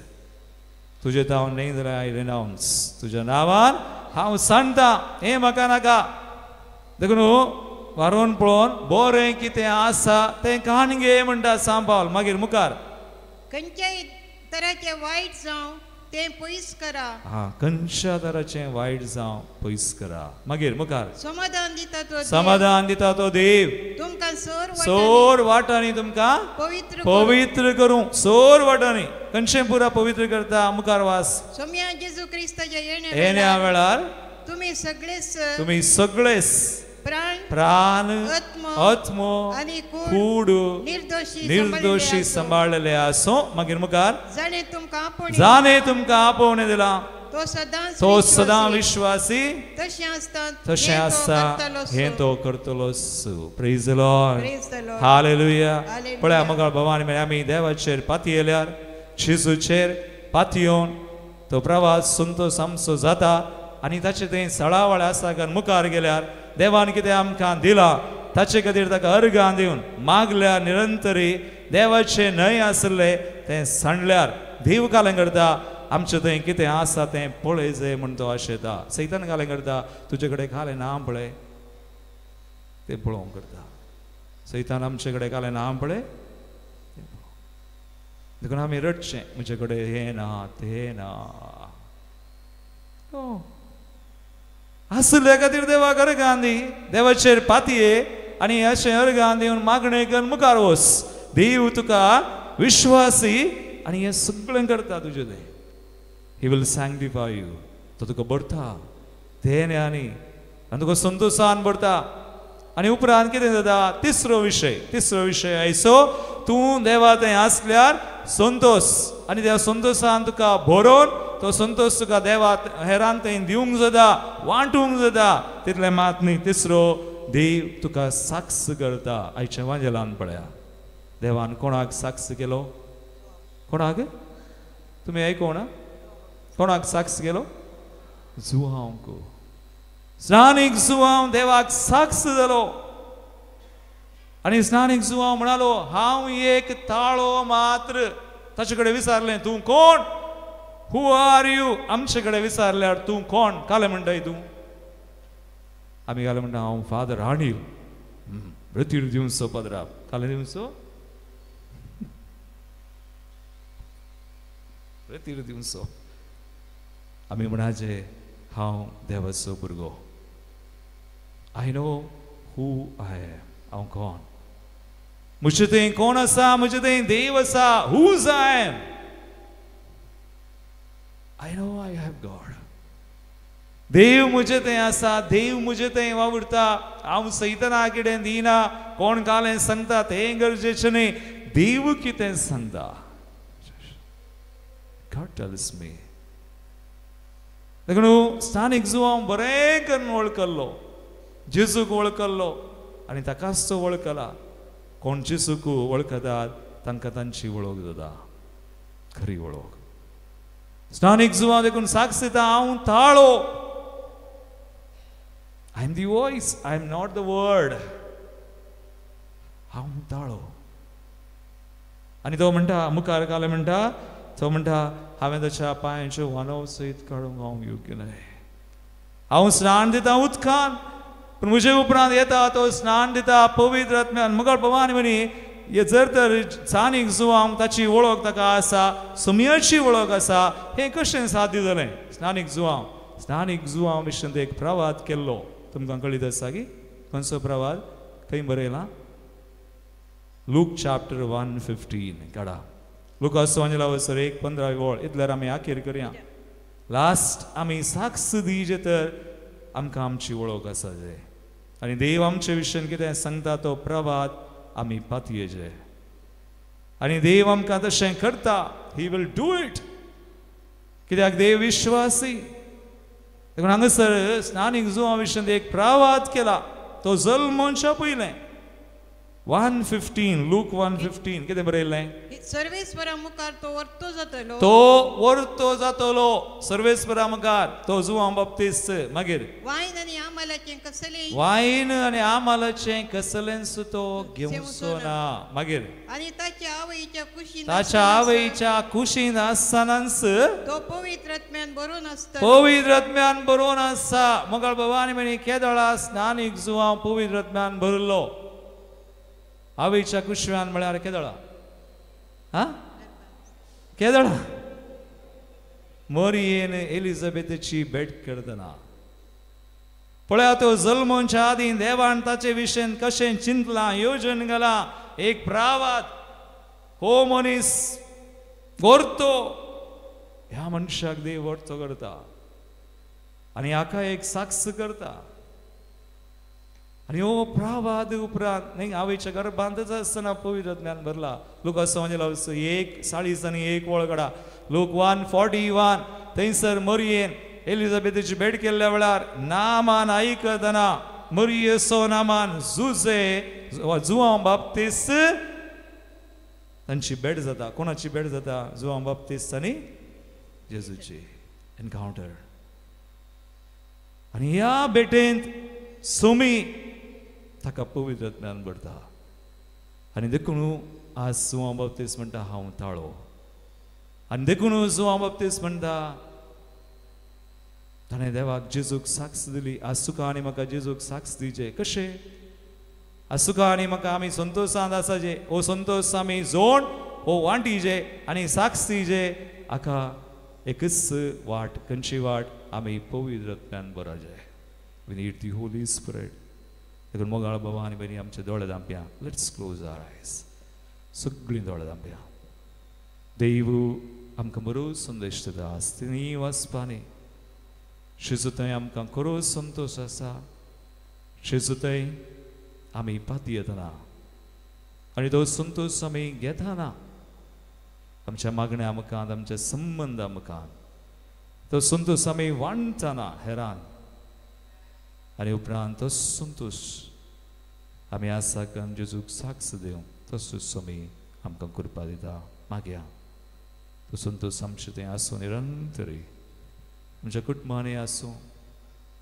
तुजे तावन न्हय जाल्यार I renounce, तुज्या नांवान हांव सांडटा, हें म्हाका नाका. देखून वारोवन पळोवन बरें कितें आसा तें कान घे म्हणटा सांबाळ. मागीर मुखार खंयच्याय तराचें वायट जावं तें पयस करा. हा, खंयच्या तराचें वायट जावं पयस करा. मागीर मुखार समाधान दिता तो, समाधान दिता तो देव तुमकां सोर वाटांनी तुमकां पवित्र पवित्र करूं. सोर वाटांनी खंयचें पुरा पवित्र करता. मुखार वास, सोम्या जेजू क्रिस्ताच्या येण्या वेळार तुमी सगळेच, तुमी सगळेच प्राण प्राण आत्मो आनी कूड निर्दोशी निर्दोशी सांबाळलेले आसूं. मागीर मुखार जाणें तुमकां आपोवणें, जाणें तुमकां आपोवणें दिलां तो सदां, तो सदां विश्वासी, तशें आसता तशें आसता हें तो करतलो. Praise the Lord, hallelujah. पळया मगळ भवानी म्हळ्यार आमी देवाचेर पातयेल्यार, जेजूचेर पातयेवन तो प्रवास संतोश आमचो जाता आनी ताचें तें सळावळ आसा कारण मुखार गेल्यार देवान कितें आमकां दिलां ताचे खातीर ताका अर्गां दिवन मागल्यार निरंतरी देवाचें न्हय आसलें तें सांडल्यार देव कालें करता आमचें थंय कितें आसा तें पळय जाय म्हण तो आशेता. सैतान कालें करता तुजे कडेन कालें ना पळय तें पळोवंक करता. सैतान आमचे कडेन कालें ना पळय तें पळोवंक. देखून आमी रडचें म्हजे कडेन हें ना तें ना. आसल्या खातीर देवाक अर्गां दी, देवाचेर पातये आनी अशें अर्गां दिवन मागणें करून मुखार वच. देव तुका विश्वासी आनी हें सगळें करता तुजें तें. He will sanctify you. तो तुका भरता तें आनी आनी तुका संतोशान भरता. आनी उपरांत कितें जाता, तिसरो विशय, तिसरो विशय आयसो तूं देवा थंय आसल्यार संतोश आनी त्या संतोशान तुका भरोवन तो संतोश तुका देवा हेरान थंय दिवंक जाता, वांटूंक जाता. तितलें मात न्ही, तिसरो देव तुका साक्ष करता. आयच्या वांजेलान पळया देवान कोणाक साक्ष केलो? कोणाक? तुमी आयको ना? कोणाक साक्ष केलो? जुआंवक. स्नानीक जुआंव देवाक साक्ष जालो आनी स्नानीक जुआंव म्हणालो हांव एक ताळो मात्र. ताचे कडेन विचारलें तूं कोण, हू are you? आमचे कडेन विचारल्यार तूं कोण कालें म्हणटाय तूं? आमी कालें म्हणटा हांव फादर अनिल मृत्यूर दिवचो पदराप कालें दिवचो, मृत्यूर दिवचो. आमी म्हणाचे हांव देवाचो भुरगो. I know who I am. हांव कोण, म्हजे थंय कोण आसा, म्हजे थंय देव आसा. Whose I am? I know I have God. देव म्हजे थंय आसा, देव म्हजे थंय वावुरता. हांव सैतना कितें दिना, कोण कालें सांगता तें गरजेचें न्ही, देव कितें सांगता. God tells me. देखून स्थानीक जुआंव बरें करून वळखल्लो, जेजूक वळखल्लो आनी ताकाच तो वळखला. कोण जेजूक वळखतात तांकां तांची वळख जाता, खरी वळख. स्थानीक जुआंव देखून साक्ष दिता हांव ताळो. I am the voice, I am not the word. हांव ताळो. आनी तो म्हणटा मुखार कालें म्हणटा, तो म्हणटा हांवें ताच्या पांयांच्यो वानव सयत काडूंक हांव योग्य न्हय. हांव स्नान दिता उदकान, पूण म्हजे उपरांत येता तो स्नान दिता पवित्र आत्म्यान. मुखार भवानी म्हणी हे जर तर स्थानीक जुआंव ताची वळख ताका आसा, सुमयाची वळख आसा, हें कशें साध्य जालें? स्नानीक जुआंव, स्नानीक जुआंव विशीं एक प्रवाद केल्लो तुमकां कळीत आसा की खंयचो प्रवाद खंय बरयला? लूक चॅप्टर 1:15 काडा. लुकास वांजेला वसर 1:15 वळ. इतल्यार आमी आखेर करया. लास्ट आमी साक्ष दिजे तर आमकां आमची वळख आसा जाय आनी देव आमचे विशयन कितें सांगता तो प्रवाद आमी पातयेजे आनी देव आमकां तशें करता. He will do it. कित्याक देव विश्वासी. देखून हांगासर स्नानीक जुंवा विशयन एक प्रवाद केला तो जल्मच्या पयलें. 1:15 लूक 1:15 कितें बरयल्लें? सर्वेस्परा मुखार तो वर्तो जातलो, तो वर्तो जातलो सर्वेस्परा मुखार तो जुवां बाप्तीस्त. मागीर वायन आनी आमालाचें कसलें, वायन आनी आमालाचें कसलेंच तो घेवचो ना. मागीर आनी ताच्या आवयच्या कुशीन, ताच्या आवयच्या कुशीन आसतनाच तो पवित्र आत्म्यान भरून आसता, पवित्र आत्म्यान भरून आसा. मोगाळ बाबा आनी म्हणी केदळा स्नानीक जुवां पवित्र आत्म्यान भरलो. आवयच्या कुशव्यान म्हळ्यार केदळा, हा केदळा मरियेन एलिझाबेथाची भेट करतना पळया तो जल्मोच्या आदीं देवान ताचे विशयन कशें चिंतलां, योजन घालां. एक प्रावाद हो मनीस गोरतो, ह्या मनशाक देव व्हरतो करता आनी हाका एक साक्ष करता. आनी हो प्रावाद उपरांत न्ही आवयच्या गर्भांतच आसतना पवित्र ज्ञान भरला. लोक असो 1:40 आनी 1 वळगडा लोक 1:41 थंयसर मरियेन एलिझाबेथाची भेट केल्ल्या वेळार नामान आयकतना मरियेचो नामान जुजे जुवां बाप्तीस्त तांची भेट जाता. कोणाची भेट जाता? जुवां बाप्तीस्त आनी जेजूची एनकावंटर. आनी ह्या भेटेंत सोमी ताका पवित्र ज्ञान भरता. आनी देखून आज जुवां बाप्तीस्त म्हणटा हांव ताळो. आनी देखून जुवां बाप्तीस्त म्हणटा ताणें देवाक जेजूक साक्ष दिली. आज तुका आनी म्हाका जेजूक साक्ष दिवचे कशें? आज तुका आनी म्हाका आमी संतोशांत आसाचे, हो संतोश आमी जोड हो वांटीचे आनी साक्ष दिवचे. हाका एकच वाट, खंयची वाट? आमी पवित्र ज्ञान बराजे. We need the Holy Spirit. देखून मोगाळ बाबा आनी भयणी आमचे दोळे धांपया. Let's close our eyes. सगळीं दोळे धांपया. देव आमकां बरो संदेश दिता. आज तिनूय वाचपानी जेजू थंय आमकां खरो संतोश आसा. जेजू थंय आमी पातयेतना आनी तो संतोश आमी घेतना आमच्या मागण्या मुखार, आमच्या संबंदा मुखार तो संतोश आमी वांटतना हेरान. आनी उपरांत तो संतोश आमी आसा जेजूक साक्ष दिवं तसोच आमी आमकां कृपा दिता. मागया तो संतोश आमचें थंय आसूं निरंतरी, आमच्या कुटुंबांनी आसूं,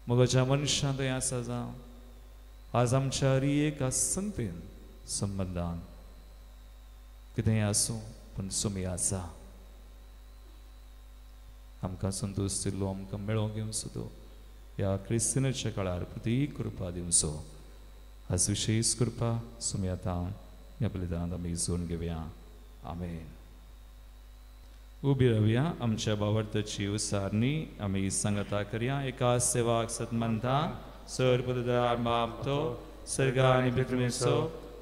मोगाच्या मनशां थंय आसा जावं. आज आमच्या हर एका संगतीन संबंदान कितेंय आसूं पूण सुमी आसा. आमकां संतोश दिल्लो आमकां मेळोवंक घेवचो तो ह्या क्रिस्तीनाच्या काळार प्रती कृपा दिवचो. आज विशेष कृपा सुमी आतां ह्या बलिदानांत आमी जोडून घेवया. आमेन. उबी रावया. आमच्या भावार्थाची उसारणी आमी सांगता करया. एका सेवाक सतमंता सर पददार बाप तो सर्गा आनी पृथ्वीचो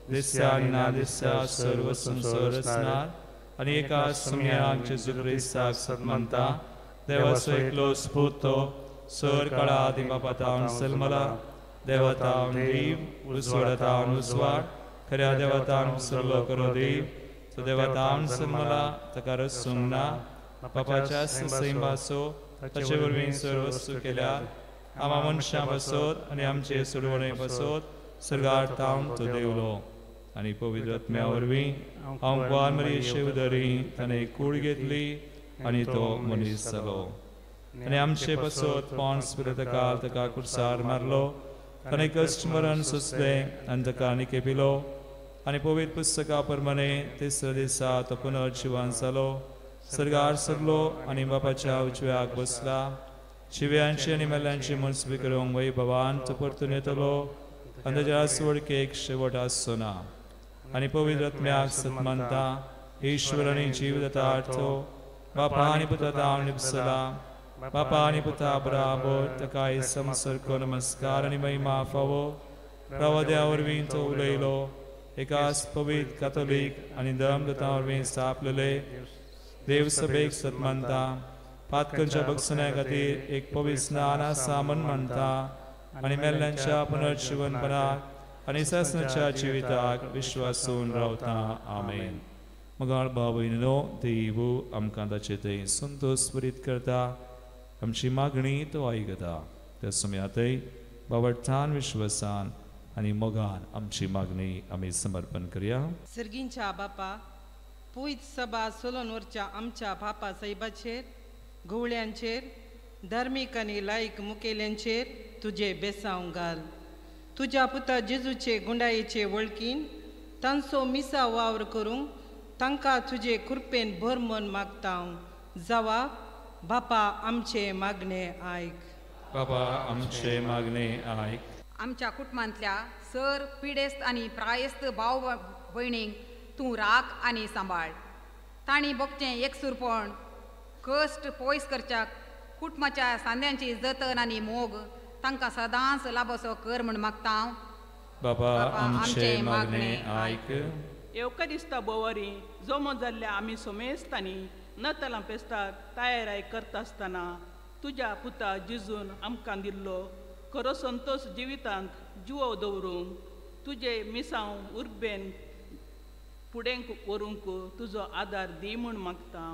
दिस्या आनी ना दिस्या सर्व संसर रचणार आनी एका सुम्याक जेजू क्रिस्ताक सतमंता देवाचो एकलो स्फूत तो सर काळा आदी बापातावन सलमला देवतावन देव उजवाडातावन उजवाड खऱ्या देवतावन सरलो करो देव तो देवतावन सलमला ताका रसूंक ना बापाच्या सैंबाचो ताचे वरवीं सर्व वस्तू केल्या आमा मनशां पासत आनी आमचे सोडवणे पासत सर्गार तावन तो देवलो आनी पवित्र आत्म्या वरवीं हांव कुवार मरियेचे उदरी ताणें कूड घेतली आनी तो मनीस जालो आनी आमचे पासत पॉन्स पिलात ताका कुर्सार मारलो. ताणें कश्ट मरण सोंसलें आनी ताका निकेपिलो आनी पवित्र पुस्तका प्रमाणे तिसऱ्या दिसा तो पुनर्जिवन जालो, सर्गार सरलो आनी बापाच्या उजव्याक बसला. शिव्यांची आनी मेल्यांची मनसबी करूंक वैभवान तो परतून येतलो आनी ताच्या सोडकेक शेवट आसचो ना. आनी पवित्र आत्म्याक सतमानता ईश्वर आनी जीव दाता बापा आनी पुता तावन लिपसला बापा आनी पुता बराबर ताका समसरको नमस्कार आनी महिमा फावो. प्रवाद्या वरवीं तो उलयलो एकाच पवित्र कातोलीक आनी धर्मदूतां वरवीं स्थापलेले देवसभेक सतमानता. पातकांच्या बक्षण्या खातीर एक पवित्र स्नान आसा म्हण मानता आनी मेल्ल्यांच्या पुनर्जीवनपणाक आनी सासणाच्या जिविताक विश्वासून रावता. आमेन. मगाळ भाव भयणीनो, देव आमकां ताचे थंय संतोश बरीत करता. आमची मागणी तो आयकता. त्या समयातय बावडथान विश्वासान आनी मोगान आमची मागणी आमी समर्पण करया. सर्गींच्या बापा, पुयत सभा सोलोन वरच्या आमच्या बापा साहेबाचेर, घुवळ्यांचेर, धार्मीक आनी लायक मुखेल्यांचेर तुजे बेसांव घाल. तुज्या पुता जेजूचे गुंडायेचे वळखीन तांचो मिसा वावर करूंक तांकां तुजे कृपेन भर मन मागता. जावा बापा आमचे मागणे आयक. बाबा आमचे मागणे आयक. आमच्या कुटुंबांतल्या सर पिडेस्त आनी प्रायस्त भाव भयणींक तूं राख आनी सांबाळ. तांणी भोगचें एकसूरपण कश्ट पयस करच्याक कुटुंबाच्या सांद्यांची जतन आनी मोग तांकां सदांच लाभसो कर म्हूण मागता. बाबा आमचे मागणे आयक. येवकरिस्ता बोवारी जमो जाल्ल्या आमी सोमेस्तांनी नतलां पेस्ताक तयाराय करता आसतना तुज्या पुता जिजून आमकां दिल्लो खरो संतोश जिवितांत जिवो दवरूंक तुजे मिसांव उर्बेन फुडें व्हरूंक तुजो आदार दी म्हूण मागता.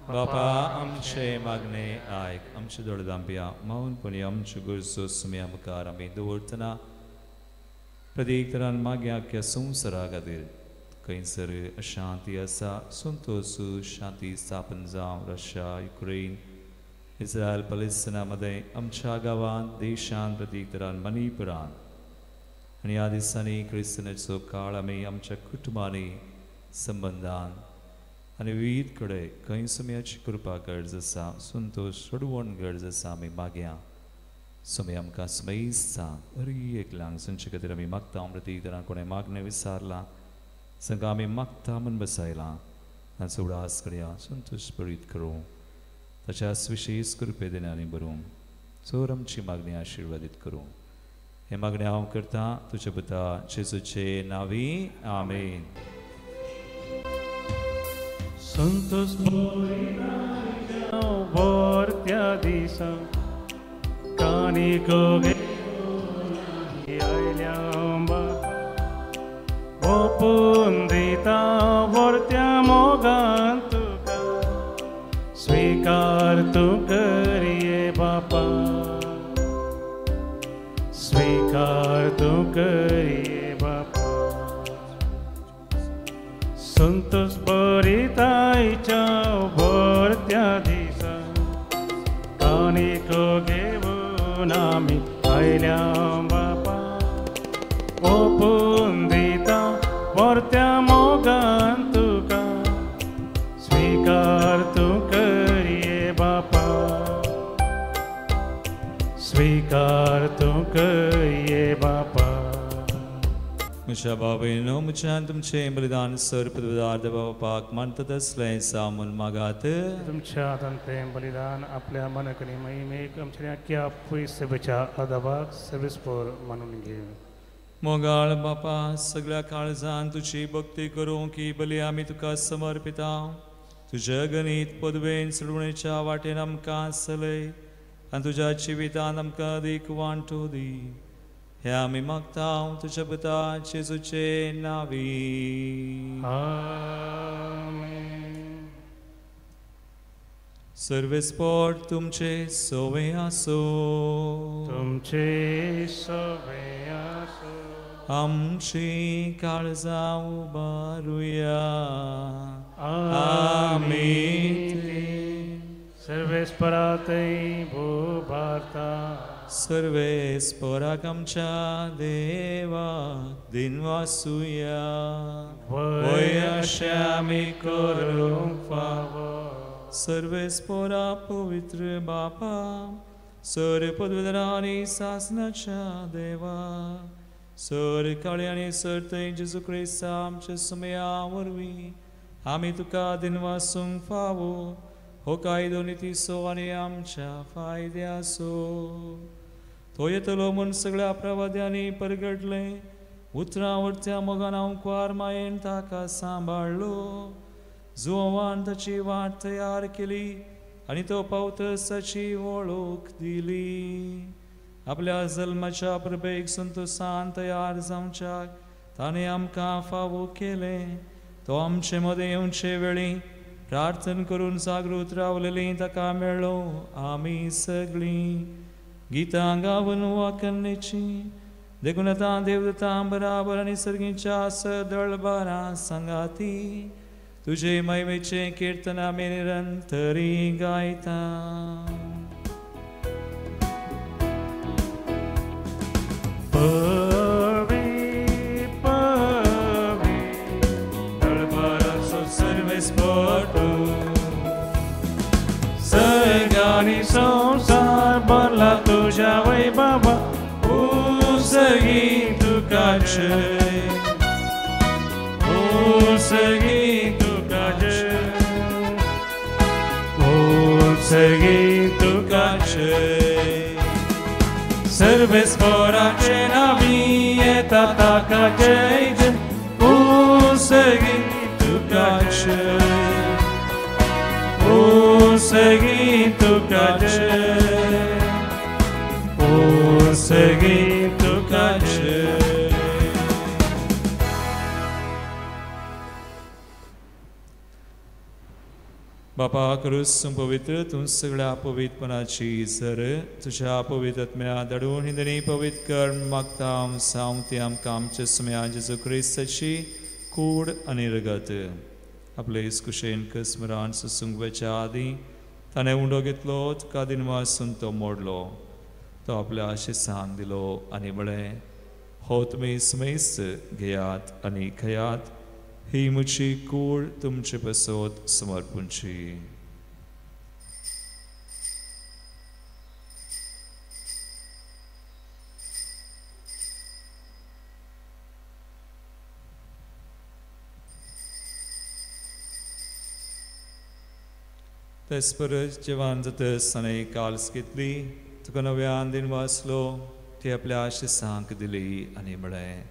बापा आमचे मागणे आयक. आमचे दोळे धांपया. मौनपणी आमच्यो गरजो सुम्या मुखार आमी दवरतना प्रत्येक तरान मागया अख्ख्या संवसारा खातीर खंयसर अशांती आसा, संतोश शांती स्थापन जावं. रशिया, युक्रेन, इस्रायल, पलेस्तिना मदें, आमच्या गांवांत, देशांत, प्रत्येक तरान मणिपुरान आनी ह्या दिसांनी क्रिस्तनाचो काळ आमी आमच्या कुटुंबांनी संबंदान आनी विविध कडेन खंय सुम्याची कृपा गरज आसा, संतोश सोडवण गरज आसा. आमी मागया सुमी आमकां स्मयिस्ता हरी एकल्यांक संचे खातीर आमी मागता. प्रत्येक तरान कोणें मागणें विसारलां संकां आमी मागता म्हूण बसायलां तांचो उडास करया. संतोश बरीत करूं ताच्या विशेश कृपे देण्यानी बरूं. चोर आमची मागणी आशिर्वादीत करूं. हे मागणें हांव करता तुज्या पुता जेजूचे नांवी. आमेन. संतोष त्या दिसा कानिको आयल्या ओपून दिता वरत्या मोगान तुका स्वीकार तूं करये बापा, स्वीकार तूं करये बापा. संतोष बरितायच्या भरत्या दिसा कानिको घेवन आमी आयल्या बापा ओपून दिता वरत्या मोगान तुका स्वीकार तूं करये बापा, स्वीकार तूं करये बापा. म्हज्या बाबेनो, म्हज्यान तुमचें बलिदान सर पदार्थ बापाक मानतात आसलें सामून मागात. तुमच्या हातान तें बलिदान आपल्या मनकणी महिमेक आमच्या आख्या पयस सेवेच्या आदाबाक सर्विसपोर मानून घे. मोगाळ बापा, सगळ्या काळजान तुजी भक्ती करूंक ही बली आमी तुका समर्पिता. तुज्या गणीत पदवेन चडवणेच्या वाटेन आमकां चलय आनी तुज्या जिवितान आमकां अदीक वांटो दी. हे आमी मागता तुज्या पुता जेजूचे नांवी. आमेन. सर्वेस्पोर तुमचे सोवे आसो. तुमचे सोवे आसो. आमची काळजां उबारुया. आमी सर्वेस्परातय भोभारता. सर्वेस्पराक आमच्या देवा दिनवासुया. वय अशें आमी करूंक फावो. सर्वेस्परा पवित्र बापा, सर पदवीधरा आनी सासनाच्या देवा, सर काळी आनी सर थंय जेजू क्रिस्ता आमच्या सुमया वरवीं आमी तुका दिनवासूंक फावो. हो कायदो नितीचो आनी आमच्या फायद्याचो. तो येतलो म्हूण सगळ्या प्रवाद्यांनी परगटलें. उतरां वरत्या मोगान हांव कुवार मायेन ताका सांबाळ्ळो. जुवान ताची वाट तयार केली. आनी तो पावतसाची वळख दिली. आपल्या जल्माच्या प्रभेक संतोसान तयार जावच्याक ताणें आमकां फावो केलें. तो आमचे मदें येवचे वेळी प्रार्थन करून जागृत रावलेली ताका मेळ्ळो. आमी सगळीं गितां गावन वाकन्नेची देखून आतां देवदूतां बराबर आनी सर्गीच्या सदळबारां सांगाती तुजे महिमेचें किर्तन आमी निरंतरी गायता. पवी पवी दळबाराचो सर्वेस्पर सर्गानी संवसार भरला तुज्या वैभवा उसगी तुका जय, उसगी तुका जय, उसगी तुका जय. सर्वेस्पराचे नावी येता ताका जय जय, उसगी तुका जय, उसगी तुका जय, उसगी तुका जय. बापा क्रूस पवित्र तूं सगळ्या पवित्रपणाची सर तुज्या पवित्र आत्म्या धाडून हिंदनी पवित्र कर मागता सावती आमकां आमच्या सुम्या जेजू क्रिस्ताची कूड आनी रगत. आपले कुशेन कस्मरान सुसूंक आदीं ताणें उंडो घेतलो, तुका दिनवासून तो मोडलो, तो आपल्या शिसांक दिलो आनी म्हळें, हो तुमी सुमेस्त घेयात आनी खयात, ही म्हजी कूड तुमचे पसत समर्पूंची. तेच परत जेवण जातच ताणें काल्स घेतली, तुका नव्यान दिन वाचलो, ती आपल्या शिसांक दिली आनी म्हळें,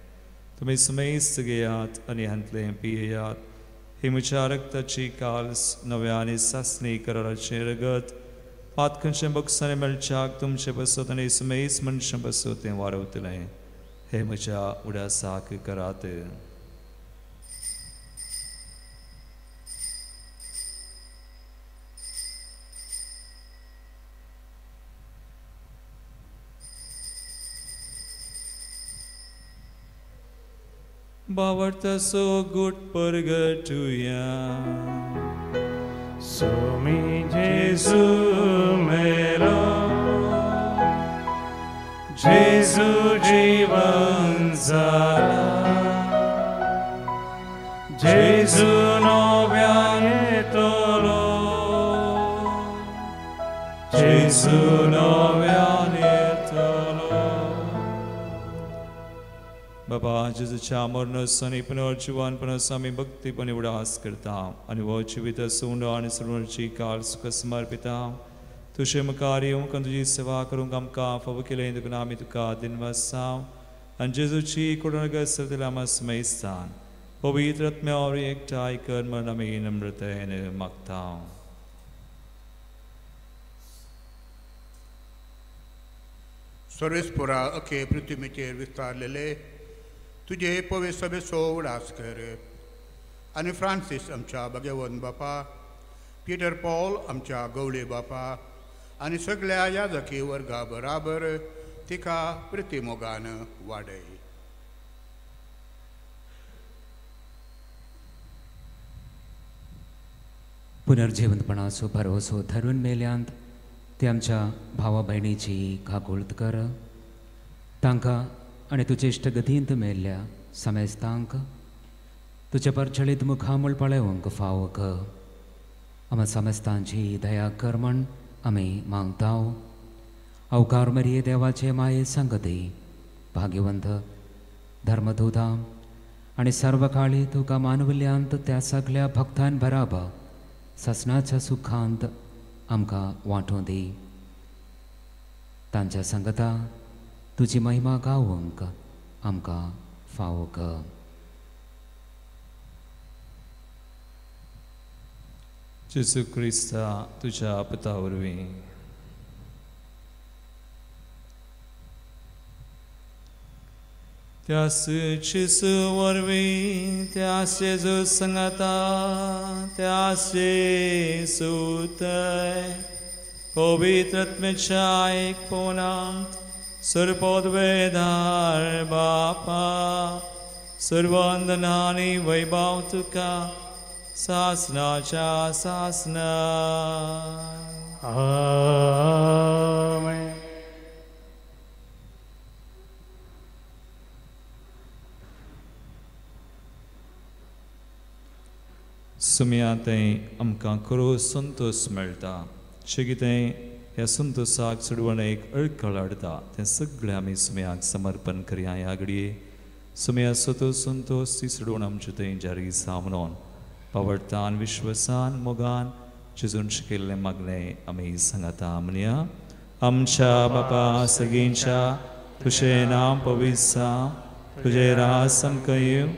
तुमी सुमेस्त घेयात आनी हांतलें पियेयात, ही म्हज्या रक्ताची काल्स नव्या आनी सासणी कराराचें रगत, पात खंयचें बक्षांनी मेळच्याक तुमचे पसत आनी सुमेस्त मनशां पसत तें वारवतलें. हें म्हज्या उडासाक करात. बावडतासो गुट परगटुया. सोमी जेजू मेलो, जेजू जीवन जाला, जेजू नव्यान येतलो, जेजू नव्यान येतलो. बाबा जेजूच्या मरणाचो आनी पुनर्जिवनपणाचो आमी भक्तीपणी उडास करता आनी हो जिवीत सुंडो आनी सरुणाची काल सुखा समर्पिता. तुजे मुखार येवंक आनी तुजी सेवा करूंक आमकां फावो केलें देखून आमी तुका दिनवासा आनी जेजूची कोडणगत सरतल्या आमकां स्मयस्तान पवित्र आत्म्या वरवीं एकठांय कर म्हण आमी नम्रतायेन मागता. सर्वेस्पोरा अखे पृथ्वीचेर विस्तारलेले तुजे पवित्र सभेचो उडास कर आनी फ्रांसीस आमच्या भगवंत बापा, पिटर पॉल आमच्या गवळे बापा आनी सगळ्या याजकी वर्गा बराबर तिका प्रितीमोगान वाडय. पुनर्जिवंतपणाचो भरवसो धरून मेल्यांत ते आमच्या भावा भयणीची काकुळत कर, तांकां आनी तुजे इश्टगतींत मेल्ल्या समेस्तांक तुजे परछळीत मुखामूळ पळोवंक फावो कर. आमा समेस्तांची दया कर म्हण आमी मागता. अवकार मरिये देवाचे माये संगती भाग्यवंत धर्मदूतां आनी सर्वकाळी तुका मानवल्यांत त्या सगल्या भक्तान बराबर ससनाच्या सुखांत आमकां वांटूं दी. तांच्या संगता तुजी महिमा गावंक आमकां फावो कर. जेजू क्रिस्ता तुज्या पुता वरवीं. त्यास जेजू वरवीं, त्यास जेजू संगाता, त्यास जेजू थंय पवित्र आत्म्याच्या एकपणांत सर्वपदवेदार बापा सर्वंदना आनी वैभव तुका सासनाच्या सासना. आमेन. सुमया थंय आमकां खरो संतोश मेळटा. कितें ह्या संतोशाक चडवण एक अडखळ हाडटा तें सगळें आमी सुमयाक समर्पण करया. ह्या घडये सुमया सोतो संतोश ती चडवण आमचे थंय जारी जावं म्हणून पावडतान विश्वासान मोगान जेजून शिकयल्लें मागणें आमी सांगाता म्हणया. आमच्या बापा सगळींच्या तुजें नांव पवित्र जावं, तुजें राज आमकां येवं,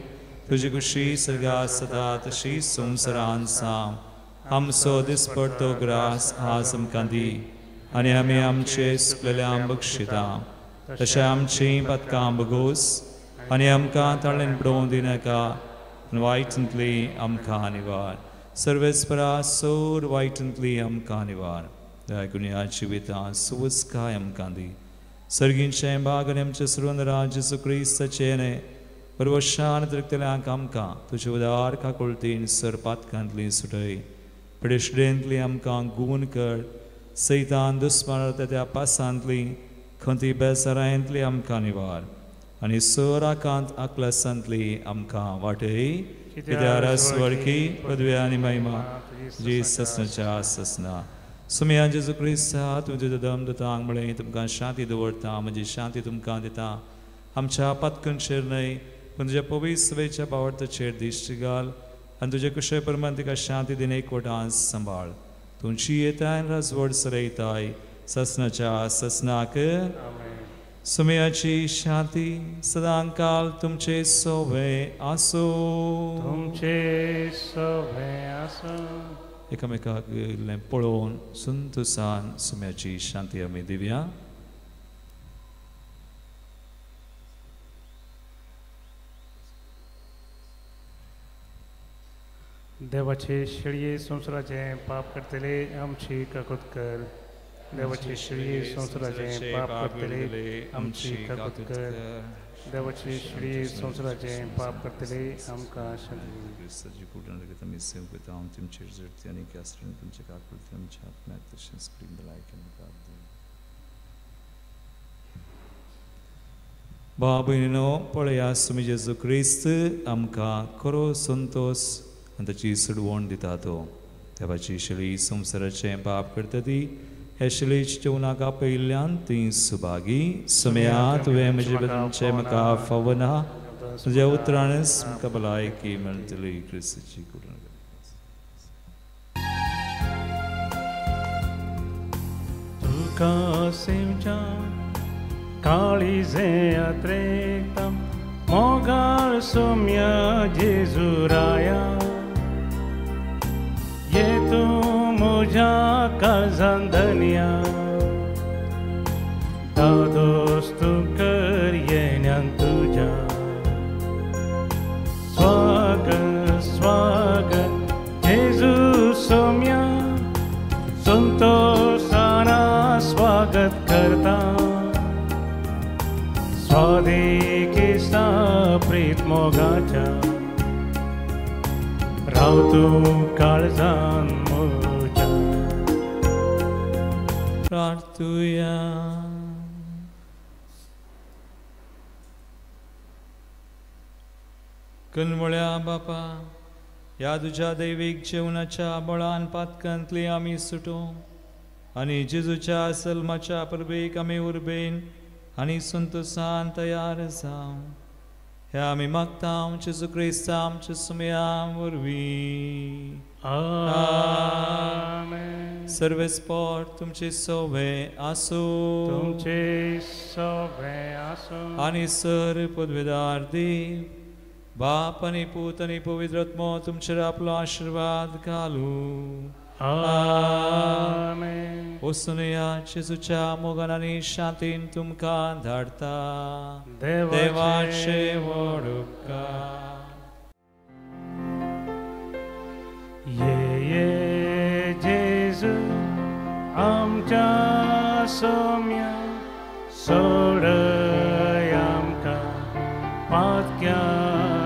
तुजी खुशी सर्गात सदा तशी संवसारांत जावं. आमचो दिसपडतो ग्रास आज आमकां दी आनी आमी आमचे सुकलेल्या बक्षिता तशें आमचीं पातकां बगोस आनी आमकां ताळेन पडोवंक दिनाका वायटांतली आमकां निवार. सर्वेस्परा सोर वायटांतली आमकां निवार. दया गुन्या जिवितां सुवस्काय आमकां दी. सर्गींचें भाग आनी आमचें सर्वंदरा जेजू क्रिस्ताचें न्हय परवशान तृप्तल्यांक आमकां तुजे उदार काकुळतीन सर पातकांतली सुटय. पिडेस्टेंतली आमकां गुण कर. सैतान दुस्मान त्या पासांतली खंती बेजारांतली आमकां निवार आनी सर आकांत आकलासांतली आमकां वाटय. कित्याक वळखी पदवी आनी महिमा जी ससनाच्या ससना. सुमया जेजू क्रिस्ता तुवें तुजो दम दितांक म्हळें तुमकां शांती दवरता, म्हजी शांती तुमकां दिता. आमच्या पातकांचेर न्हय पूण तुज्या पवित्र सभेच्या बावडताचेर दिश्ट घाल आनी तुजे कुशे प्रमाण तिका शांती दिन एकवटान सांबाळ. तुमची येताय राजवड सरयताय ससनाच्या ससनाक. सुमयाची शांती सदांकाल तुमचे सोवे आसूं. तुमचे सोवे आसूं. एकामेकाक पळोवन संतोसान सुम्याची शांती आमी दिवया. देवाचे शेळये संवसाराचें पाप करतले आमची काकूत कर. देवाचे शेळये संवसाराचें पाप करतले आमची काकूत कर. देवाचे शेळये संवसाराचें पाप करतले आमकां शांती. क्रिस्ताची कुटण लेगीत आमी सेव करता. हांव तुमचेर झडती आनी कासरेन तुमचे काकुळती आमच्या आत्म्याक तशेंच प्रेम भलायकेन मुखार दी. भाव भयणीनो, पळया सुमी जेजू क्रिस्त आमकां खरो संतोश आनी ताची सुडवण दिता. तो देवाची शेळी संवसाराचें पाप करता ती ह्या शेळीच्या जेवणाक आपयिल्ल्यान ती सुभागी. सुमया तुवें म्हजे बदलचें म्हाका फावना, तुज्या उतरानच म्हाका भलायकी मेळटली. क्रिस्ताची कुटण. तुका सेवच्या काळीजें यात्रेकता मोगाळ सोम्या जेजुराया ये तूं म्हज्या काळजान धनया दादोस तूं कर येण्यान तुज्या. स्वागत स्वागत जेजू सोम्या संतोषाना स्वागत करता. स्वादेकिस्ता प्रीत मोगाच्या राव तूं काळजान म्हज्या. प्रार्थुया. कनवळ्या बापा, ह्या तुज्या दैवीक जेवणाच्या बळान पातकांतली आमी सुटूं आनी जेजूच्या सल्माच्या परबेक आमी उर्बेन आनी संतोसान तयार जावं. ह्या आमी मागता जेजू क्रिस्ता आमच्या सुमया वरवीं. आमेन. सर्वेस्पोर तुमचे सोवे आसूं. तुमचे सोवे आसूं. आनी सर पदवेदार देव बाप आनी पूत आनी पवित्र आत्मो तुमचेर आपलो आशिर्वाद घालूं. आमेन. वचुनया जेजूच्या मोगान आनी शांतीन तुमकां धाडटा. देवाचे व्हड उपकार. ये ये जेजू आमच्या सोम्या सोडय आमकां पातक्या.